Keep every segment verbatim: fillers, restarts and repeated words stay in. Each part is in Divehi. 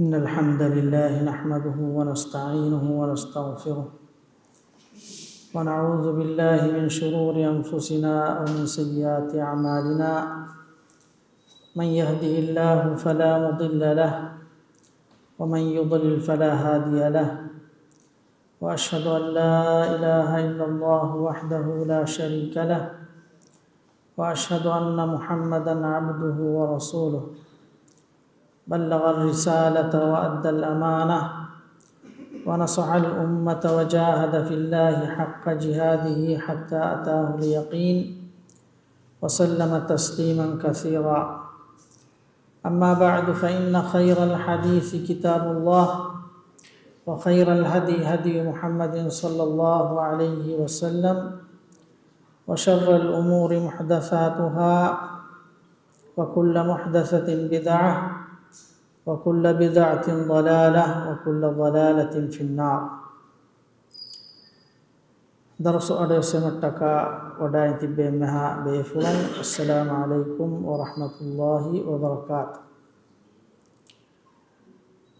إن الحمد لله نحمده ونستعينه ونستغفره، ونعوذ بالله من شرور أنفسنا ومن سيئات أعمالنا. من يهده الله فلا مضل له، ومن يضلل فلا هادي له، وأشهد أن لا إله إلا الله وحده لا شريك له، وأشهد أن محمدا عبده ورسوله، بلغ الرسالة وأدى الأمانة، ونصح الأمة، وجاهد في الله حق جهاده حتى أتاه اليقين، وسلم تسليما كثيرا. أما بعد، فإن خير الحديث كتاب الله، وخير الهدي هدي محمد صلى الله عليه وسلم، وشر الأمور محدثاتها، وكل محدثة بدعة، وكل بدعة ضلالة، وكل ضلالة في النار. ދަރުސު އަޑުއެއްސެމަށްޓަކާ ވަޑައި ތިއްބެ އެންމެހާ ބޭފުޅުން، السلام عليكم ورحمة الله وبركاته.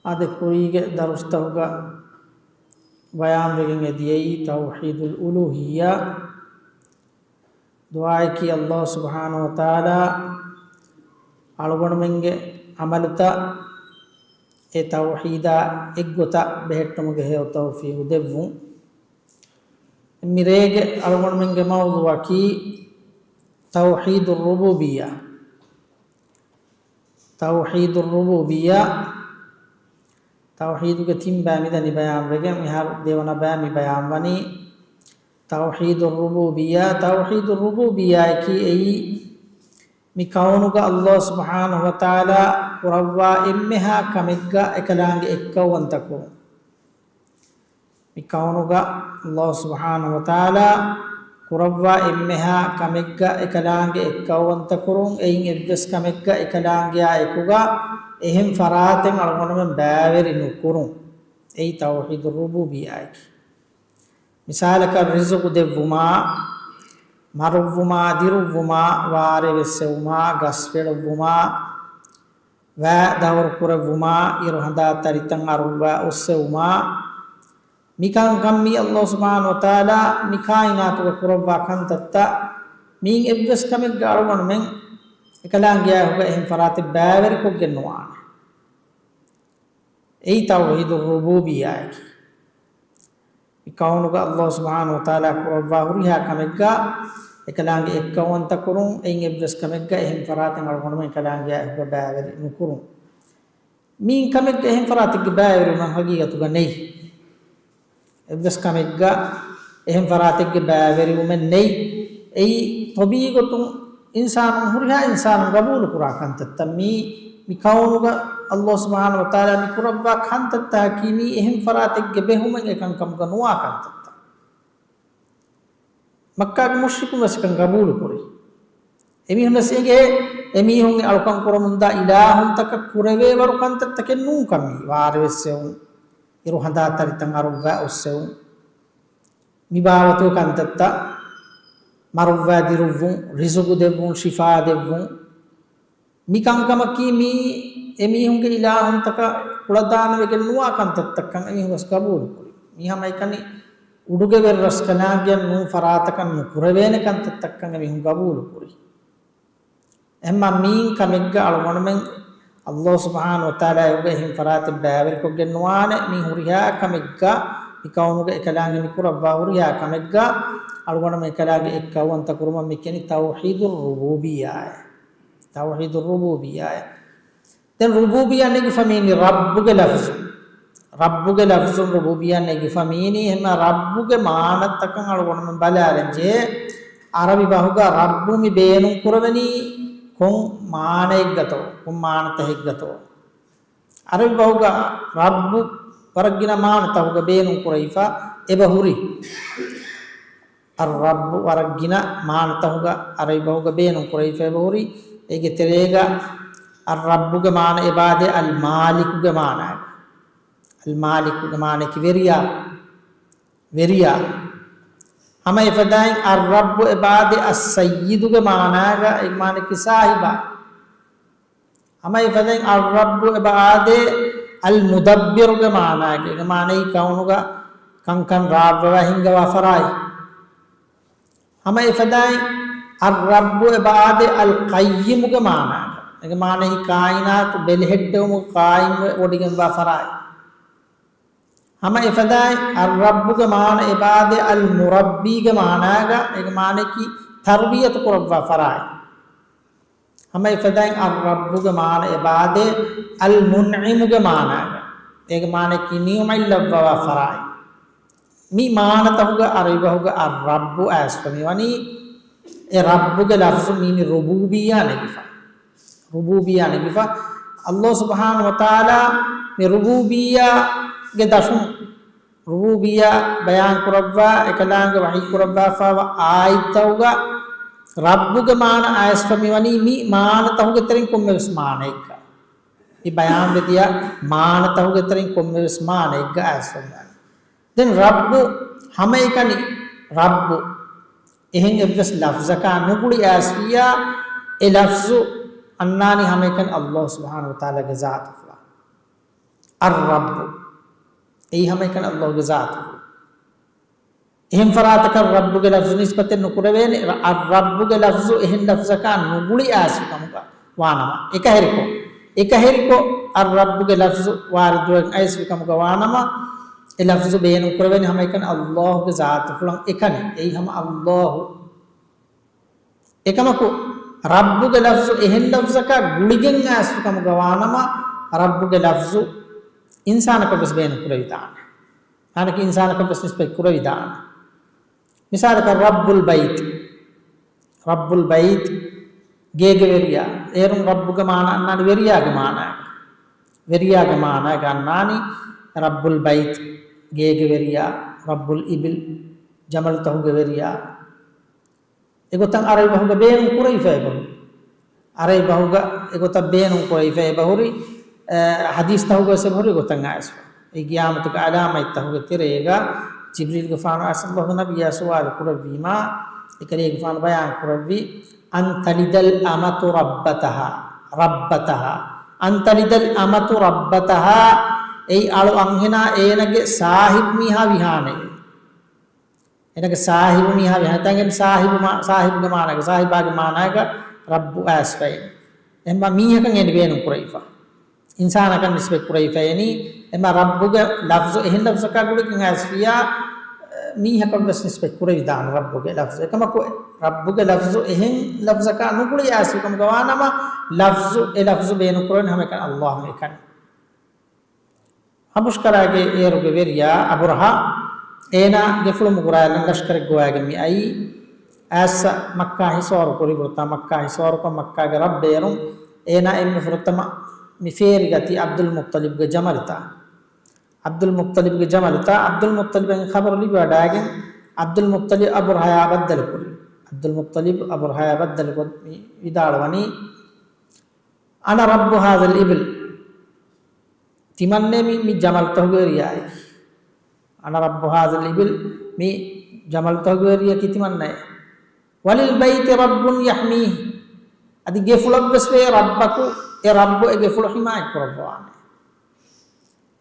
އާދެ، ކުރީގެ ދަރުސްތަކުގަ ބަޔާންވެގެން އެދިޔައީ ތައުޙީދުލް އުލޫހިއްޔާ. ދުޢާއަކީ ﷲ ސުބްޙާނަހޫ ވަތަޢާލާ އަޅުގަނޑުމެންގެ ޢަމަލުތައް އެ ތައުޙީދާ އެއްގޮތަށް ބެހެއްޓުމުގެ ހެޔޮ ތައުފީޤު ދެއްވުން. މިރޭގެ އަޅުގަނޑުމެންގެ މައުޟޫޢަކީ ތައުޙީދުއް ރުބޫބިއްޔާ. ތައުޙީދުއް ރުބޫބިއްޔާ، ތައުޙީދުގެ ތިން ބައި މިދަނީ ބަޔާންވެގެން، މިހާރު ދެވަނަ ބައި މި ބަޔާންވަނީ. ތައުޙީދުއް ރުބޫބިއްޔާ، ތައުޙީދުއް ރުބޫބިއްޔާއަކީ އެއީ، މި ކައުނުގަ ﷲ ސުބްޙާނަހޫ ވަތަޢާލާ ކުރައްވާ އެންމެހާ ކަމެއްގަ އެކަލާނގެ އެއްކައުވަންތަކުރުން. މި ކައުނުގަ ﷲ ސުބްޙާނަހޫ ވަތަޢާލާ ކުރައްވާ އެންމެހާ ކަމެއްގަ އެކަލާނގެ އެއްކައުވަންތަކުރުން، އެއިން އެއްވެސް ކަމެއްގަ އެކަލާނގެއާ އެކުގަ އެހެން ފަރާތެއް އަޅުގަނޑުމެން ބައިވެރި ނުކުރުން. އެއީ ތައުޙީދުއް ރުބޫބިއްޔާއަކީ. މިސާލަކަށް، ރިޒުޤު ދެއްވުމާ، މަރުއްވުމާ، ދިރުއްވުމާ، ވާރޭ ވެއްސެވުމާ، ގަސް ފެޅުއްވުމާ، ވައި ދައުރު ކުރެއްވުމާ، އިރު ހަނދާ ތަރިތައް އަރުއްވައި އޮއްސެވުމާ، މިކަންކަން މީ ﷲ ސުބްޙާނަހޫ ވަތަޢާލާ މި ކާއިނާތުގަ ކުރައްވާ ކަންތައްތައް. މީން އެއްވެސް ކަމެއްގަ އަޅުގަނޑުމެން އެކަލާނގެއާ އެކުގަ އެހެން ފަރާތެއް ބައިވެރިކޮށްގެން ނުވާނެ. އެއީ ތައުޙީދުއް ރުބޫބިއްޔާއަކީ. މި ކައުނުގަ ﷲ ސުބްޙާނަހޫ ވަތަޢާލާ ކުރައްވާ ހުރިހާ ކަމެއްގަ އެކަލާނގެ އެއްކައުވަންތަކުރުން، އެއިން އެއްވެސް ކަމެއްގަ އެހެން ފަރާތެއް އަޅުގަނޑުމެން އެކަލާނގެއާ އެކުގަ ބައިވެރި ނުކުރުން. މި ކަމެއްގަ އެހެން ފަރާތެއްގެ ބައިވެރިވުމެއް ހަގީގަތުގަ ނެތް. އެއްވެސް ކަމެއްގަ އެހެން ފަރާތެއްގެ ބައިވެރިވުމެއް ނެތް. އެއީ ޠަބީޢީ ގޮތުން އިންސާނުން، ހުރިހާ އިންސާނުން ގަބޫލުކުރާ ކަންތައްތައް. މީ، މި ކައުނުގަ ﷲ ސުބްޙާނަހޫ ވަތަޢާލާ މި ކުރައްވާ ކަންތައްތަކަކީ މީ އެހެން ފަރާތެއްގެ ބެހުމެއް އެކަންކަމުގަ ނުވާ ކަންތައްތައް. މައްކާގެ މުޝްރިކުން ވެސް އެކަން ގަބޫލުކުރި. އެމީހުން ވެސް އެނގޭ، އެމީހުން އަޅުކަން ކުރަމުންދާ އިލާހުންތަކަށް ކުރެވޭ ވަރު ކަންތައްތަކެއް ނޫންކަން މީ. ވާރޭ ވެއްސެވުން، އިރު ހަނދާ ތަރިތައް އަރުއްވައި އޮއްސެވުން، މި ބާވަތުގެ ކަންތައްތައް، މަރުއްވައި ދިރުއްވުން، ރިޒުގު ދެއްވުން، ޝިފާ ދެއްވުން، މި ކަންކަމަކީ މީ އެމީހުންގެ އިލާހުންތަކަށް ކުޅަދާނަވެގެން ނުވާ ކަންތައްތައްކަން އެމީހުން ވެސް ގަބޫލުކުރި. މީ ހަމައެކަނި އުޑުގެ ވެރިރަސްކަލާނގެއަށް ނޫން ފަރާތަކަށް ނުކުރެވޭނެ ކަންތައްތައްކަން އެމީހުން ގަބޫލުކުރި. އެހެންމާ މީން ކަމެއްގަ އަޅުގަނޑުމެން ﷲ ސުބްޙާނަހޫ ވަތަޢާލާ އެކުގަ އެހެން ފަރާތެއް ބައިވެރިކޮށްގެން ނުވާނެ. މީ ހުރިހާ ކަމެއްގަ، މި ކައުނުގަ އެކަލާނގެ މި ކުރައްވާ ހުރިހާ ކަމެއްގަ އަޅުގަނޑުމެން އެކަލާނގެ އެއްކައުވަންތަ ކުރުމަށް މި ކިޔަނީ ތައުޙީދުއް ރުބޫބިއްޔާއޭ. ތައުޙީދުއް ރުބޫބިއްޔާއޭ. ދެން ރުބޫބިއްޔާ ނެގިފަ މީނީ ރައްބުގެ ލަފްޒު. ރައްބުގެ ލަފްޒުން ރުބޫބިއްޔާ ނެގިފަ މީނީ، އެހެންމާ ރައްބުގެ މާނަތަކަށް އަޅުގަނޑުމެން ބަލާލަން ޖެހޭ. ޢަރަބި ބަހުގަ ރައްބު މި ބޭނުން ކުރެވެނީ ކޮން މާނައެއްގަތޯ، ކޮން މާނަތަކެއްގަތޯ؟ ޢަރަބި ބަހުގަ ރައްބު ވަރަށް ގިނަ މާނަތަކުގަ ބޭނުން ކުރެވިފަ އެބަ ހުރި. އައްރައްބު ވަރަށް ގިނަ މާނަތަކުގަ ޢަރަބި ބަހުގަ ބޭނުން ކުރެވިފަ އެބަ ހުރި. އޭގެ ތެރޭގަ އައްރައްބުގެ މާނަ އެބަ އާދޭ އަލްމާލިކުގެ މާނައަށް. އަލްމާލިކުގެ މާނައަކީ ވެރިޔާ. ވެރިޔާ. ހަމަ އެފަދައިން އައްރައްބު އެބަ އާދޭ އައްސައްޔިދުގެ މާނާގަ، އޭގެ މާނައަކީ ސާހިބާ. ހަމަ އެފަދައިން އައްރައްބު އެބަ އާދޭ އަލް މުދައްބިރުގެ މާނާގެ، އޭގެ މާނައީ ކައުނުގަ ކަންކަން ރާއްވަވާ ހިންގަވާ ފަރާތް. ހަމަ އެފަދައިން އައްރައްބު އެބައާދޭ އަލް ޤައްޔިމުގެ މާނާގަ. އޭގެ މާނައީ ކާއިނާތު ބެލެހެއްޓެވުމުގެ ޤާއިމްވެ ވޮޑިގެންވާ ފަރާތް. ހަމަ އެފަދައިން އައްރައްބުގެ މާނަ އެބައާދޭ އަލް މުރައްބީގެ މާނާގަ. އޭގެ މާނައަކީ ތަރުބިޔަތު ކުރައްވާ ފަރާތް. ހަމަ އެފަދައިން އައްރައްބުގެ މާނަ އެބައާދޭ އަލް މުންޢިމުގެ މާނާގަ. އޭގެ މާނައަކީ ނިޢުމަތް ލައްވަވާ ފަރާތް. މި މާނަތަހުގަ އަރަބިބަހުގަ އައްރައްބު އައިސްފަ މިވަނީ، އެ ރައްބުގެ ލަފްޒު މީނީ ރުބޫބިއްޔާ ނެގިފަ. ރުބޫބިއްޔާ ނެގިފަ. ﷲ ސުބްޙާނަހޫ ވަތަޢާލާ މި ރުބޫބިއްޔާގެ ދަށުން، ރުބޫބިއްޔާ ބަޔާން ކުރައްވާ، އެކަލާނގެ ވަޙީ ކުރައްވާފައިވާ އާޔަތްތަހުގަ ރައްބުގެ މާނަ އައިސްފަ މިވަނީ މި މާނަތަހުގެ ތެރެއިން ކޮންމެވެސް މާނައެއްގަ. މި ބަޔާންވެދިޔަ މާނަތަހުގެ ތެރެއިން ކޮންމެވެސް މާނައެއްގަ އައިސްފަ މިވަނީ. ދެން ރައްބު ހަމައެކަނި ރައްބު. އެހެން އެއްވެސް ލަފްޒަކާ ނުގުޅި އައިސްފިއްޔާ، އެ ލަފްޒު އަންނާނީ ހަމައެކަނި ﷲ ސުބްޙާނަހޫ ވަތަޢާލާގެ ޒާތުފުޅާ. އައްރައްބު. އެއީ ހަމައެކަނި ﷲގެ ޒާތުފުޅު. އެހެން ފަރާތަކަށް ރައްބުގެ ލަފްޒު ނިސްބަތެއް ނުކުރެވޭނެ. އައްރައްބުގެ ލަފްޒު އެހެން ލަފްޒަކާ ނުގުޅި އައިސްފިކަމުގަ ވާނަމަ، އެކަހެރިކޮށް، އެކަހެރިކޮށް އައްރައްބުގެ ލަފްޒު ވާރިދުވެގެން އައިސްފިކަމުގަ ވާނަމަ، އެ ލަފްޒު ބޭނުންކުރެވޭނެ ހަމައެކަނި ﷲގެ ޒާތުފުޅަށް އެކަނި. އެއީ ހަމަ ﷲ. އެކަމަކު، ރައްބުގެ ލަފްޒު އެހެން ލަފްޒަކާ ގުޅިގެން އައިސްފިކަމުގަ ވާނަމަ، ރައްބުގެ ލަފްޒު އިންސާނަކަށްވެސް ބޭނުންކުރެވިދާނެ. އަނެކަ އިންސާނަކަށްވެސް ނިސްބަތް ކުރެވިދާނެ. މިސާލަކަށް، ރައްބުލް ބައިތް. ރައްބުލް ބައިތް، ގޭގެ ވެރިޔާ. އޭރުން ރައްބުގެ މާނަ އަންނާނީ ވެރިޔާގެ މާނައަށް. ވެރިޔާގެ މާނައަށް އަންނާނީ ރައްބުލް ބައިތް، ގޭގެ ވެރިޔާ، ރައްބުލް އިބިލް، ޖަމަލުތަހުގެ ވެރިޔާ. އެގޮތަށް އަރަބި ބަހުގަ ބޭނުން ކުރެވިފައި އެބަހުރި. އަރަބި ބަހުގަ އެގޮތަށް ބޭނުން ކުރެވިފައި އެބަހުރި، އަ، ޙަދީޘްތަހުގަ ވެސް އެބަހުރި އެގޮތަށް އައިސްފަ. އެ ޤިޔާމަތުގެ ޢަލާމަތްތަހުގެ ތެރޭގަ ޖިބްރީލްގެފާނު އައިސް ﷲ ގެ ނަބިއްޔާ ސުވާލު ކުރެއްވީމާ، އެކަލޭގެފާނު ބަޔާން ކުރެއްވި، أن تلد الأمة ربتها، ربتها. أن تلد الأمة ربتها، އެއީ އަޅު އަންހެނާ އޭނަގެ ސާހިބު މީހާ ވިހާނެ. އޭނަގެ ސާހިބު މީހާ ވިހާނެ. ތަނގެން ސާހިބު މާ-، ސާހިބުގެ މާނައަކަށް، ސާހިބާގެ މާނައަކަށް ރައްބު އައިސްފައި. އެހެންމާ މީހަކަށް އޭނި ބޭނުން ކުރެވިފަ. އިންސާނަކަށް ނިސްބަތް ކުރެވިފައި އެނީ. އެމާ ރައްބުގެ ލަފްޒު އެހެން ލަފްޒަކާ ގުޅިގެން އައިސްފިއްޔާ، މީހަކަށްވެސް ނިސްބަތް ކުރެވިދާނެ ރައްބުގެ ލަފްޒު. އެކަމަކު، ރައްބުގެ ލަފްޒު އެހެން ލަފްޒަކާ ނުގުޅި އައިސްފިކަމުގަ ވާނަމަ، ލަފްޒު، އެ ލަފްޒު ބޭނުން ކުރެވެން ހަމައެކަނި ﷲ އެކަނި. އަބުޝްކަރާގެ އޭރުގެ ވެރިޔާ އަބުރަހާ، އޭނާ ގެފުޅު މުގުރާލަން ލަޝްކަރެއް ގޮވާގެން މި އައީ. އައިސް މައްކާ ހިސޯރު ކުރި ވަރުތާ، މައްކާ ހިސޯރުކޮށް، މައްކާގެ ރަށް ބޭރުން އޭނާ އެންމެ ފުރަތަމަ މި ފޭރިގަތީ ޢަބްދުލް މުއްޠަލިބްގެ ޖަމަލުތައް. ޢަބްދުލް މުއްޠަލިބްގެ ޖަމަލުތައް، ޢަބްދުލް މުއްޠަލިބަށް ޚަބަރު ލިބިވަޑައިގެން، ޢަބްދުލް މުއްޠަލިބް އަބުރަހާޔާ ބައްދަލުކުރި. ޢަބްދުލް މުއްޠަލިބް އަބުރަހާޔާ ބައްދަލުކޮށް މި ވިދާޅުވަނީ، أنا رب هذا الإبل. ތިމަންނޭ މި، މި ޖަމަލުތަހުގެ ވެރިޔާއެކި. أنا رب هذا الإبل، މި ޖަމަލުތަހުގެ ވެރިޔަކީ ތިމަންނޭ. وللبيت رب يحميه. އަދި ގެފުޅަށްވެސް ވޭ ރައްބަކު، އެ ރައްބު އެ ގެފުޅު ޙިމާޔަތް ކުރައްވާނެ.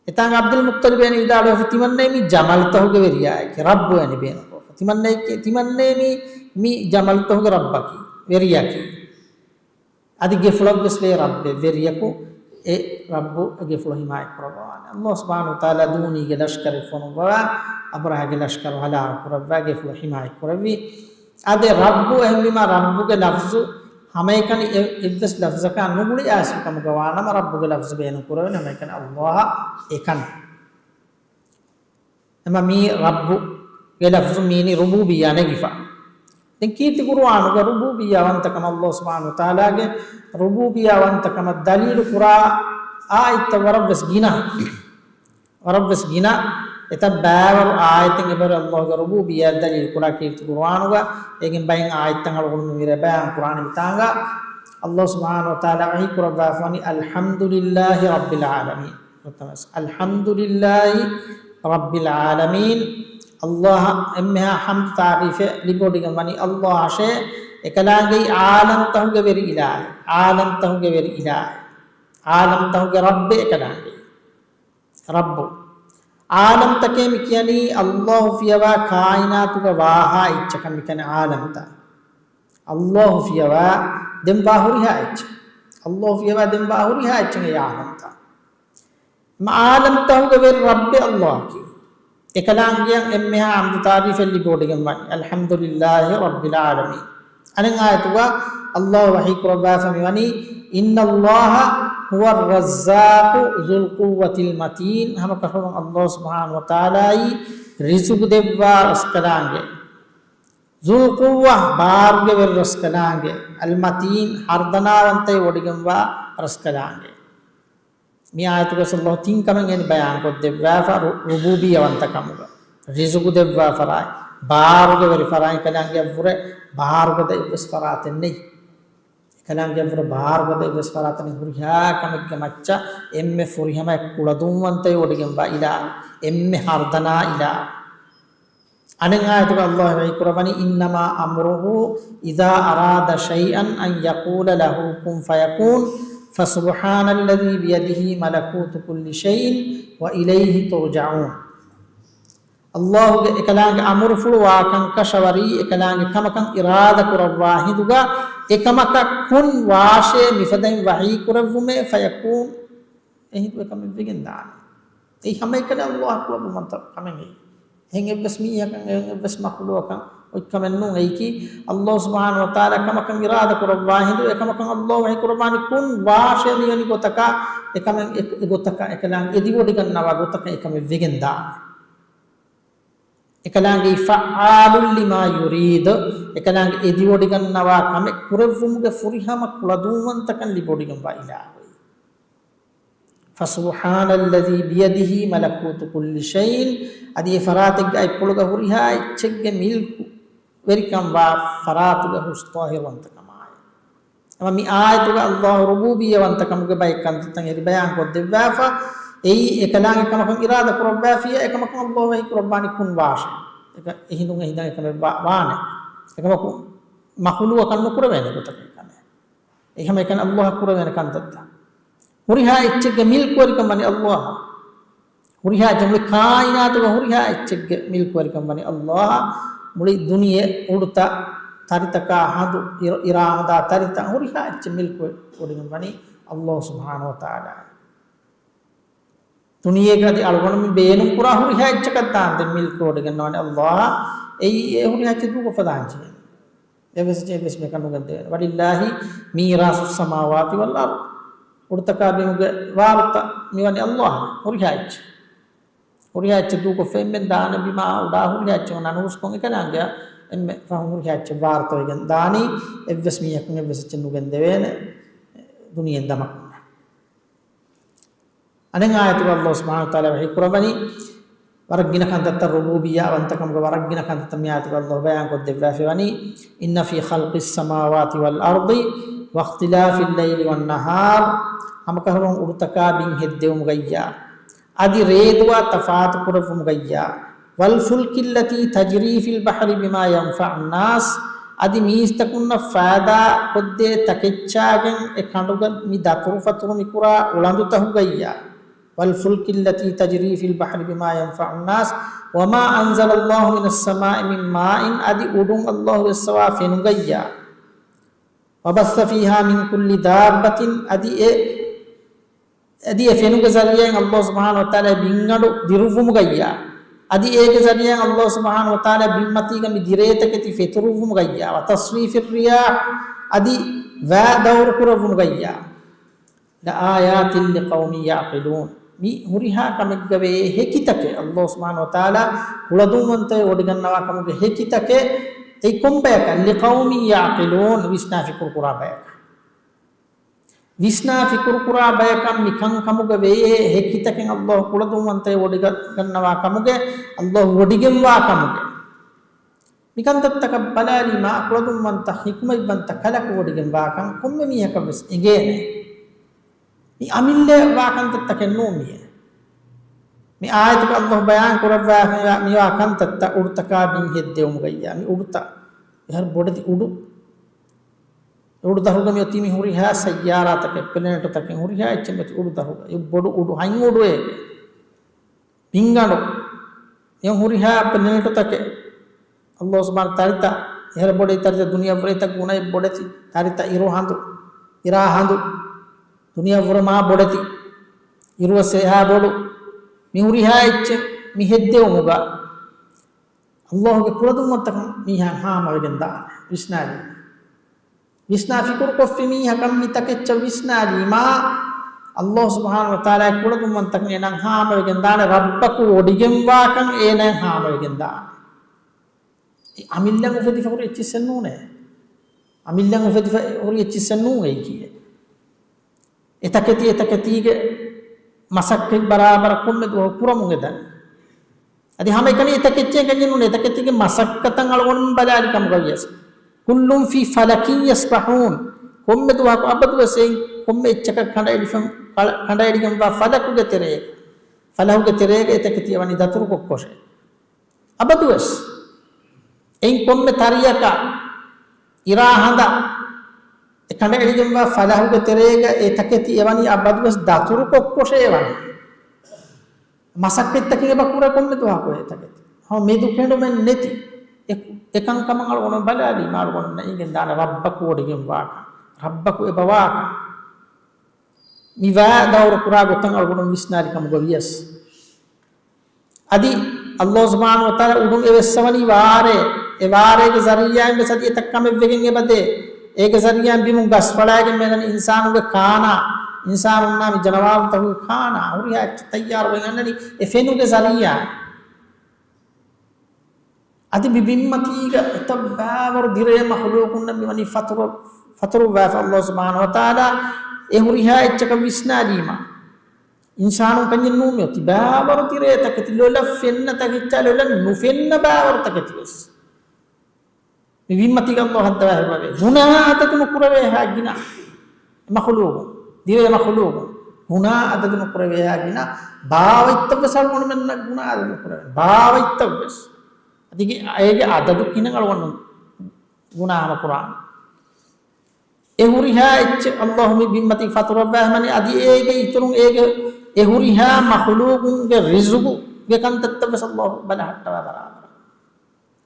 އެތާނގަ ޢަބްދުލް މުއްޠަލިބޭން ވިދާޅުވެފަ، ތިމަންނޭ މި ޖަމަލުތަހުގެ ވެރިޔާއެކި، ރައްބު އޭނި ބޭނުންކޮށްފަ. ތިމަންނޭ، ތިމަންނޭ މި، މި ޖަމަލުތަހުގެ ރައްބަކީ، ވެރިޔަކީ. އަދި ގެފުޅަށްވެސް ވޭ ރައްބެއް ވެރިޔަކު، އެ ރައްބު އެ ގެފުޅު ޙިމާޔަތް ކުރައްވާނެ. ﷲ ސުބްޙާނަހޫ ވަތަޢާލާ ދޫނީގެ ލަޝްކަރެއް ފޮނުއްވަވާ، އަބުރަހާގެ ލަޝްކަރު ހަލާކު ކުރައްވާ، ގެފުޅު ޙިމާޔަތް ކުރެއްވި. އާދެ، ރައްބު އެހެންވީމާ، ރައްބުގެ ލަފްޒު ހަމައެކަނި އެ-، އެއްވެސް ލަފްޒަކާ ނުގުޅި އައިސްފިކަމުގަ ވާނަމަ، ރައްބުގެ ލަފްޒު ބޭނުން ކުރެވެން ހަމައެކަނި ﷲ އަށް އެކަނި. އެމަ މީ ރައްބުގެ ލަފްޒު މީނީ ރުބޫބިއްޔާ ނެގިފަ. ދެން ކީރިތި ޤުރުއާނުގަ ރުބޫބިއްޔާ ވަންތަކަމަށް، ﷲ ސުބްޙާނަހޫ ވަތަޢާލާގެ ރުބޫބިއްޔާ ވަންތަކަމަށް ދަލީލު ކުރާ އާޔަތްތައް ވަރަށްވެސް ގިނަ. ވަރަށްވެސް ގިނަ. އެތައް ބައިވަރު އާޔަތެއް އެބަހުރި ﷲގެ ރުބޫބިއްޔާ ދަލީލު ކުރާ ކީރިތި ޤުރުއާނުގަ. އޭގެން ބައެއް އާޔަތްތައް އަޅުގަނޑު މިރޭ ބަޔާން ކުރާނީ މިތާނގަ. ﷲ ސުބްޙާނަހޫ ވަތަޢާލާ ވަޙީ ކުރައްވާފަ ވަނީ، الحمد لله رب العالمين. الحمد لله رب العالمين. ﷲ އަށް އެންމެހާ ޙަމްދު ތާރީފެއް ލިބިވޮޑިގެން ވަނީ ﷲ އަށޭ، އެކަލާނގެއީ ޢާލަމްތަހުގެ ވެރި އިލާހެއް، ޢާލަމްތަހުގެ ވެރި އިލާހެއް، ޢާލަމްތަހުގެ ރައްބެއް އެކަލާނގެއީ. ރައްބު. ޢާލަމްތަކޭ މި ކިޔަނީ ﷲ ފިޔަވާ ކާއިނާތުގަ ވާހާ އެއްޗަކަށް މި ކިޔަނީ ޢާލަމްތައް. ﷲ ފިޔަވާ ދެން ވާ ހުރިހާ އެއްޗެއް. ﷲ ފިޔަވާ ދެން ވާ ހުރިހާ އެއްޗެއް އެ ޢާލަމްތައް. މަ ޢާލަމްތަހުގެ ވެރި ރައްބެއް ﷲ އަކީ. އެކަލާނގެއަށް އެންމެހާ ޙަމްދު ތާރީފެއް ލިބިވޮޑިގެން ވަނީ. الحمد لله رب العالمين. އަނެއް އާޔަތުގަ ﷲ ވަޙީ ކުރައްވާފަ މިވަނީ، إن الله هو الرزاق ذو القوة المتين. ހަމަކަށަވަރުން ﷲ ސުބްޙާނަހޫ ވަތަޢާލާއީ ރިޒުގު ދެއްވާ ރަސްކަލާނގެ. ذو القوة، ބާރުގެ ވެރި ރަސްކަލާނގެ. المتين، ހަރުދަނާވަންތައި ވޮޑިގެންވާ ރަސްކަލާނގެ. މި އާޔަތުގަ ﷲ ތިން ކަމެއް އެން ބަޔާންކޮށްދެއްވާފަ، ރު-، ރުބޫބިއްޔަވަންތަކަމުގަ، ރިޒުގު ދެއްވާ ފަރާތް، ބާރުގެ ވެރި ފަރާތް. އެކަލާނގެއަށްވުރެ ބާރުގަދަ އެއްވެސް ފަރާތެއް ނެތް. އެކަލާނގެއަށްވުރެ ބާރުގަދަ އެއްވެސް ފަރާތެއް ނެތް. ހުރިހާ ކަމެއްގެ މައްޗަށް އެންމެ ފުރިހަމަ ކުޅަދުންވަންތައެއް ވޮޑިގެންވާ އިލާހު، އެންމެ ހަރުދަނާ އިލާހު. އަނެއް އާޔަތުގަ ﷲ ވަޙީކުރައްވަނީ، إنما أمره إذا أراد شيئا أن يقول له كن فيكون، فسبحان الذي بيده ملكوت كل شيء وإليه ترجعون. ﷲ ގެ އެކަލާނގެ އަމުރުފުޅު ވާ ކަންކަށަވަރީ، އެކަލާނގެ ކަމަކަށް އިރާދަ ކުރައްވާ ހިނދުގަ، އެކަމަކަށް ކުން ވާށޭ މިފަދައިން ވަޙީ ކުރެއްވުމޭ، ފަޔަކޫން، އެހިނދު އެކަމެއް ވެގެން ދާނެ. އެއީ ހަމައެކަނި ﷲ ކުޅަދުންވަންތަ ކަމެއް އެއީ. އެހެން އެއްވެސް މީހަކަށް، އެހެން އެއްވެސް މަޚުލޫޤަކަށް އޮތް ކަމެއް ނޫން. އެއީކީ ﷲ ސުބްޙާނަހޫ ވަތަޢާލާ ކަމަކަށް އިރާދަ ކުރައްވާ ހިނދު، އެކަމަކަށް ﷲ ވަޙީ ކުރައްވާނީ ކުން ވާށޭ މިވެނި ގޮތަކަށް، އެކަމެއް އެ، އެ ގޮތަކަށް އެކަލާނގެ އެދިވޮޑިގަންނަވާ ގޮތަކަށް އެކަމެއް ވެގެން ދާނެ. އެކަލާނގެ فعال لما يريد، އެކަލާނގެ އެދިވޮޑިގަންނަވާ ކަމެއް ކުރެއްވުމުގެ ފުރިހަމަ ކުޅަދުންވަންތަކަން ލިބިވޮޑިގެންވާ އިލާހު. فسبحان الذي بيده ملكوت كل شيء، އަދި އެ ފަރާތެއްގެ އަތްޕުޅުގަ ހުރިހާ އެއްޗެއްގެ މިލްކު ވެރިކަން ވާ ފަރާތުގަ ހުސް ޠާހިރުވަންތަކަމާއި. އެމަ މި އާޔަތުގަ ﷲ ރުބޫބިއްޔަވަންތަކަމުގެ ބައެއް ކަންތައްތައް އެރި ބަޔާންކޮށްދެއްވާފަ، އެއީ އެކަލާނގެ ކަމަކަށް އިރާދަ ކުރައްވާފިޔާ، އެކަމަކަށް ﷲ ވަޙީ ކުރައްވާނީ ކުން ވާށޭ. އެކަ-، އެހިނދުން އެހިނދަން އެކަމެއް ވާ-، ވާނެ. އެކަމަކު މަޚުލޫޤަކަށް ނުކުރެވޭނެ ގޮތަކަށް ކަމެއް. އެހެން އެކަން ﷲ އަށް ކުރެވޭނެ ކަންތައްތައް. ހުރިހާ އެއްޗެއްގެ މިލްކުވެރިކަން ވަނީ ﷲ އަށް. ހުރިހާ އެއްޗެއް، މުޅި ކާއިނާތުގެ ހުރިހާ އެއްޗެއްގެ މިލްކުވެރިކަން ވަނީ ﷲ އަށް. މުޅި ދުނިޔެ އުޑުތައް، ތަރިތަކާ ހަނދު، އިރ-، އިރާ ހަނދާ ތަރިތައް، ހުރިހާ އެއްޗެއް މިލްކުވެރިކަން ވަނީ ﷲ ސުބްޙާނަހޫ ވަތަޢާލާ. ދުނިޔޭގަ އަދި އަޅުގަނޑު މި ބޭނުން ކުރާ ހުރިހާ އެއްޗަކަށް ދާންދެން މިލްކުވެރިކަން ވަނީ ﷲ އަށް. އެއީ އެ ހުރިހާ އެއްޗެއް ދޫކޮށްފަ ދާން ޖެހޭނެ. އެއްވެސް އެއްޗެއް އެއްވެސް މީހަކަށް ނުގެންދެވޭނެ. ولله ميراث السماوات والأرض. އުޑުތަކާ ބިމުގެ ވާރުތައް މިވަނީ ﷲ އަށް. ހުރިހާ އެއްޗެއް. ހުރިހާ އެއްޗެއް ދޫކޮށްފަ އެންމެން ދާނެ ބިމާ އުޑާ ހުރިހާ އެއްޗެއް އޮންނާނެ ހުސްކޮށް އެކަލާނގެއަށް އެންމެ ފަހުން ހުރިހާ އެއްޗެއް ވާރުތަވެގެން ދާނީ. އެއްވެސް މީހަކުން އެއްވެސް އެއްޗެއް ނުގެންދެވޭނެ ދުނިޔެއިން ދަމަކުން. އަނެއް އާޔަތުގަ ﷲ ސުބްޙާނަހޫ ވަތަޢާލާ ވަޙީ ކުރައްވަނީ، ވަރަށް ގިނަ ކަންތައްތައް ރުބޫބިއްޔާވަންތަކަމުގެ ވަރަށް ގިނަ ކަންތައްތައް މި އާޔަތުގަ ﷲ ބަޔާންކޮށްދެއްވާފައިވަނީ، إن في خلق السماوات والأرض واختلاف الليل والنهار، ހަމަކަށަވަރުން އުޑުތަކާ ބިން ހެއްދެވުމުގައްޔާ، އަދި ރޭދުވާ ތަފާތު ކުރެއްވުމުގައްޔާ، والفلك التي تجري في البحر بما ينفع الناس، އަދި މީސްތަކުންނަށް ފައިދާ ކޮށްދޭ ތަކެއްޗާގެން އެ ކަނޑުގަ މި ދަތުރުފަތުރު މިކުރާ އުޅަނދުތަކުގައްޔާ، والفلك التي تجري في البحر بما ينفع الناس وما أنزل الله من السماء من ماء، އަދި އުޑުން ﷲ އެއްސަވާ ފެނުގައްޔާ، وبث فيها من كل دابة، އަދި އެ އަދި އެ ފެނުގެ ޒަރީއާއިން ﷲ ސުބްޙާނަހޫ ވަތަޢާލާ ބިންގަނޑު ދިރުއްވުމުގައްޔާ، އަދި އޭގެ ޒަރީއާއިން ﷲ ސުބްޙާނަހޫ ވަތަޢާލާ ބިންމަތީގަ މި ދިރޭތަކެތި ފެތުރުއްވުމުގައްޔާ، وتصريف الرياح، އަދި ވައި ދައުރު ކުރެއްވުމުގައްޔާ، لآيات لقوم يعقلون، މި ހުރިހާ ކަމެއްގަވޭ ހެކިތަކެއް، ﷲ ސުބްޙާނަހޫ ވަތަޢާލާ ކުޅަދުންވަންތަވެ ވޮޑިގަންނަވާ ކަމުގެ ހެކިތަކެއް. އެއީ ކޮން ބަޔަކަށް؟ لقوم يعقلون، ވިސްނާ ފިކުރު ކުރާ ބަޔަކަށް. ވިސްނާ ފިކުރު ކުރާ ބަޔަކަށް މިކަންކަމުގަ ވެޔޭ ހެކިތަކެއް ﷲ ކުޅަދުންވަންތަވެ ވޮޑިގަންނަވާ ކަމުގެ، ﷲ ވޮޑިގެންވާ ކަމުގެ. މިކަންތައްތަކަށް ބަލާލީމާ، ކުޅަދުންވަންތަ ހިކުމަތްވަންތަ ކަލަކު ވޮޑިގެންވާކަން ކޮންމެ މީހަކަށްވެސް އެނގޭނެ. މި އަމިއްލަ ވާ ކަންތައްތަކެއް ނޫން މިއެއް. މި އާޔަތުގަ ﷲ ބަޔާން ކުރައްވާ މިވާ ކަންތައްތައް އުޑުތަކާ ބިން ހެއްދެވުމުގައްޔާ، މި އުޑުތައް އެހާރު ބޮޑެތި އުޑު. އެ އުޑުދަށުގަ މި އޮތީ މި ހުރިހާ ސައްޔާރާތަކެއް، ޕްލެނެޓުތަކެއް، ހުރިހާ އެއްޗެއް މި އޮތީ އުޑުދަށުގަ. އެ ބޮޑު އުޑު، ހަތް އުޑު އޭގެ. ބިންގަނޑު، އެ ހުރިހާ ޕްލެނެޓުތަކެއް، ﷲ ސުބްޙާނަހޫ ތަރިތައް އެހެރަ ބޮޑެތި، ތަރިތައް ދުނިޔެއަށްވުރެ ތައް ގުނައެއް ބޮޑެތި، ތަރިތައް އިރު ހަނދު، އިރާ ހަނދު، ދުނިޔެއަށްވުރެ މާ ބޮޑެތި، އިރުވެސް އެހާ ބޮޑު، މި ހުރިހާ އެއްޗެއް މި ހެއްދެވުމުގަ ﷲ ގެ ކުޅަދުންވަންތަކަން މީހާ ހާމަވެގެން ދާނެ. ވިސްނާލީ. ވިސްނާ ފިކުރުކޮށްފި މީހަކަށް މި ތަކެއްޗަށް ވިސްނާލީމާ، ﷲ ސުބްޙާނަހޫ ވަތަޢާލާގެ ކުޅަދުންވަންތަކަން އޭނާ ހާމަވެގެން ދާނެ، ރައްބަކު ވޮޑިގެންވާކަން އޭނާ ހާމަވެގެން ދާނެ. އެ އަމިއްލައަށް އުފެދިފަ ހުރި އެއްޗިއްސެއް ނޫނޭ. އަމިއްލައަށް އުފެދިފަ ހުރި އެއްޗިއްސެއް ނޫނޭ ކީއެއް. އެތަކެތި އެތަކެތީގެ މަސައްކަތް ބަރާބަރަށް ކޮންމެ ދުވަހު ކުރަމުން އެދަނީ. އަދި ހަމައެކަނި އެތަކެއްޗެއް ކަންޏެއް ނޫނޭ. އެތަކެތީގެ މަސައްކަތަށް އަޅުގަނޑުމެން ބަލާލި ކަމުގަ ވިޔަސް، كل في فلك يسبحون. ކޮންމެ ދުވަހަކު އަބަދުވެސް އެއިން ކޮންމެ އެއްޗަކަށް ކަނޑައެޅިފަ-، ކަ-، ކަނޑައެޅިގެންވާ ފަލަކުގެ ތެރޭގަ، ފަލަހުގެ ތެރޭގަ އެތަކެތި އެވަނީ ދަތުރުކޮށްކޮށެ. އަބަދުވެސް އެއިން ކޮންމެ ތަރިއަކަށް އިރާ ހަނދަށް އެ ކަނޑައެޅިގެންވާ ފަލަހުގެ ތެރޭގަ އެ ތަކެތި އެވަނީ އަބަދުވެސް ދަތުރުކޮށްކޮށޭ ވަނީ. މަސައްކަތްތަކެއް އެބަ ކުރޭ ކޮންމެ ދުވަހަކު އެ ތަކެތި. ހަމަ މެދު ކެނޑުމެއް ނެތި. އެ، އެ ކަންކަމަށް އަޅުގަނޑު ބަލާލީމާ އަޅުގަނޑު އިނގެން ދާނެ ރައްބަކު ވޮޑިގެންވާކަން، ރައްބަކު އެބަވާކަން. މި ވާ ދައުރު ކުރާ ގޮތަށް އަޅުގަނޑު ވިސްނާލި ކަމުގަ ވިޔަސް. އަދި ﷲ ސުބްޙާނަހޫ ވަތަޢާލާ އުޑުން އެ ވެއްސަވަނީ ވާރޭ، އެ ވާރޭގެ ޒަރީޢާއިން ވެސް އަދި އެތައް ކަމެއް ވެގެން އެބަދޭ. އޭގެ ޒަރީޢާއިން ބިމުން ގަސްފަޅާގެން މިއަންނަނީ އިންސާނުންގެ ކާނާ، އިންސާނުންނާ މި ޖަނަވާރުތަކުގެ ކާނާ، ހުރިހާ އެއްޗެއް ތައްޔާރުވެގެން އަންނަނީ އެ ފެނުގެ ޒަރީޢާއިން. އަދި މި ބިންމަތީގަ އެތައް ބާވަރު ދިރޭ މަޚުލޫޤުންނަށް މިވަނީ ފަތުރު-، ފަތުރުވާފަ. ﷲ ސުބްޙާނަހޫ ވަތަޢާލާ އެ ހުރިހާ އެއްޗަކަށް ވިސްނާލީމާ. އިންސާނުން ކަންޏެއް ނޫން މިއޮތީ. ބާވަރު ދިރޭ ތަކެތި، ލޮލަށް ފެންނަ ތަކެއްޗާ ލޮލަށް ނުފެންނަ ބާވަރު ތަކެތި ވެސް. މި ބިންމަތީގަ ﷲ ހައްދަވާފައިވޭ. ގުނާ އަދަދު ނުކުރެވޭހާ ގިނަ މަޚުލޫޤު، ދިރޭ މަޚުލޫޤު. ގުނާ އަދަދު ނުކުރެވޭހާ ގިނަ ބާވަތްތައް ވެސް އަޅުގަނޑުމެންނަށް ގުނާ އަދަދު ނުކުރެވޭ. ބާވަތްތައް ވެސް. އަދި އޭގެ އަދަދު ކިހިނެއް އަޅުގަނޑު ގުނާ ހަމަ ކުރާނެ. އެ ހުރިހާ އެއްޗެއް ﷲ މި ބިންމަތީ ފަތުރަށްވާ ހަމަނި އަދި އޭގެ އިތުރުން އޭގެ އެ ހުރިހާ މަޚުލޫޤުންގެ ރިޒުޤުގެ ކަންތައްތައް ވެސް ﷲ ބަލަހައްޓަވާ ބަރާބަރަށް.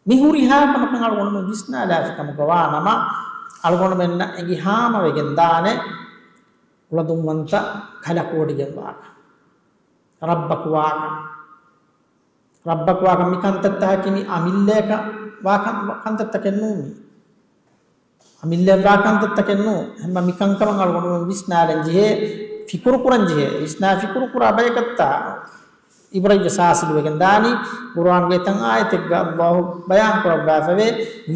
މި ހުރިހާ ކަމަކަށް އަޅުގަނޑުމެން ވިސްނާލާފި ކަމުގަ ވާނަމަ، އަޅުގަނޑުމެންނަށް އެނގި ހާމަވެގެން ދާނެ ކުޅަދުންވަންތަ ކަލަކުވޮޑިގެންވާކަން، ރައްބަކު ވާކަން. ރައްބަކު ވާކަން މި ކަންތައްތަކަކީ މި އަމިއްލައަކަށް ވާކަން، ކަންތައްތަކެއް ނޫން މީ. އަމިއްލައަށް ވާ ކަންތައްތަކެއް ނޫން. އެހެންމަ މިކަންކަމަށް އަޅުގަނޑުމެން ވިސްނާލަން ޖެހޭ، ފިކުރު ކުރަން ޖެހޭ. ވިސްނާ ފިކުރު ކުރާ ބަޔަކަށްތާ އިބްރަތްވެސް ހާސިލުވެގެން ދާނީ. ޤުރުއާނުގެ އެތައް އާޔަތެއްގަ ﷲ ބަޔާން ކުރައްވާފަވޭ،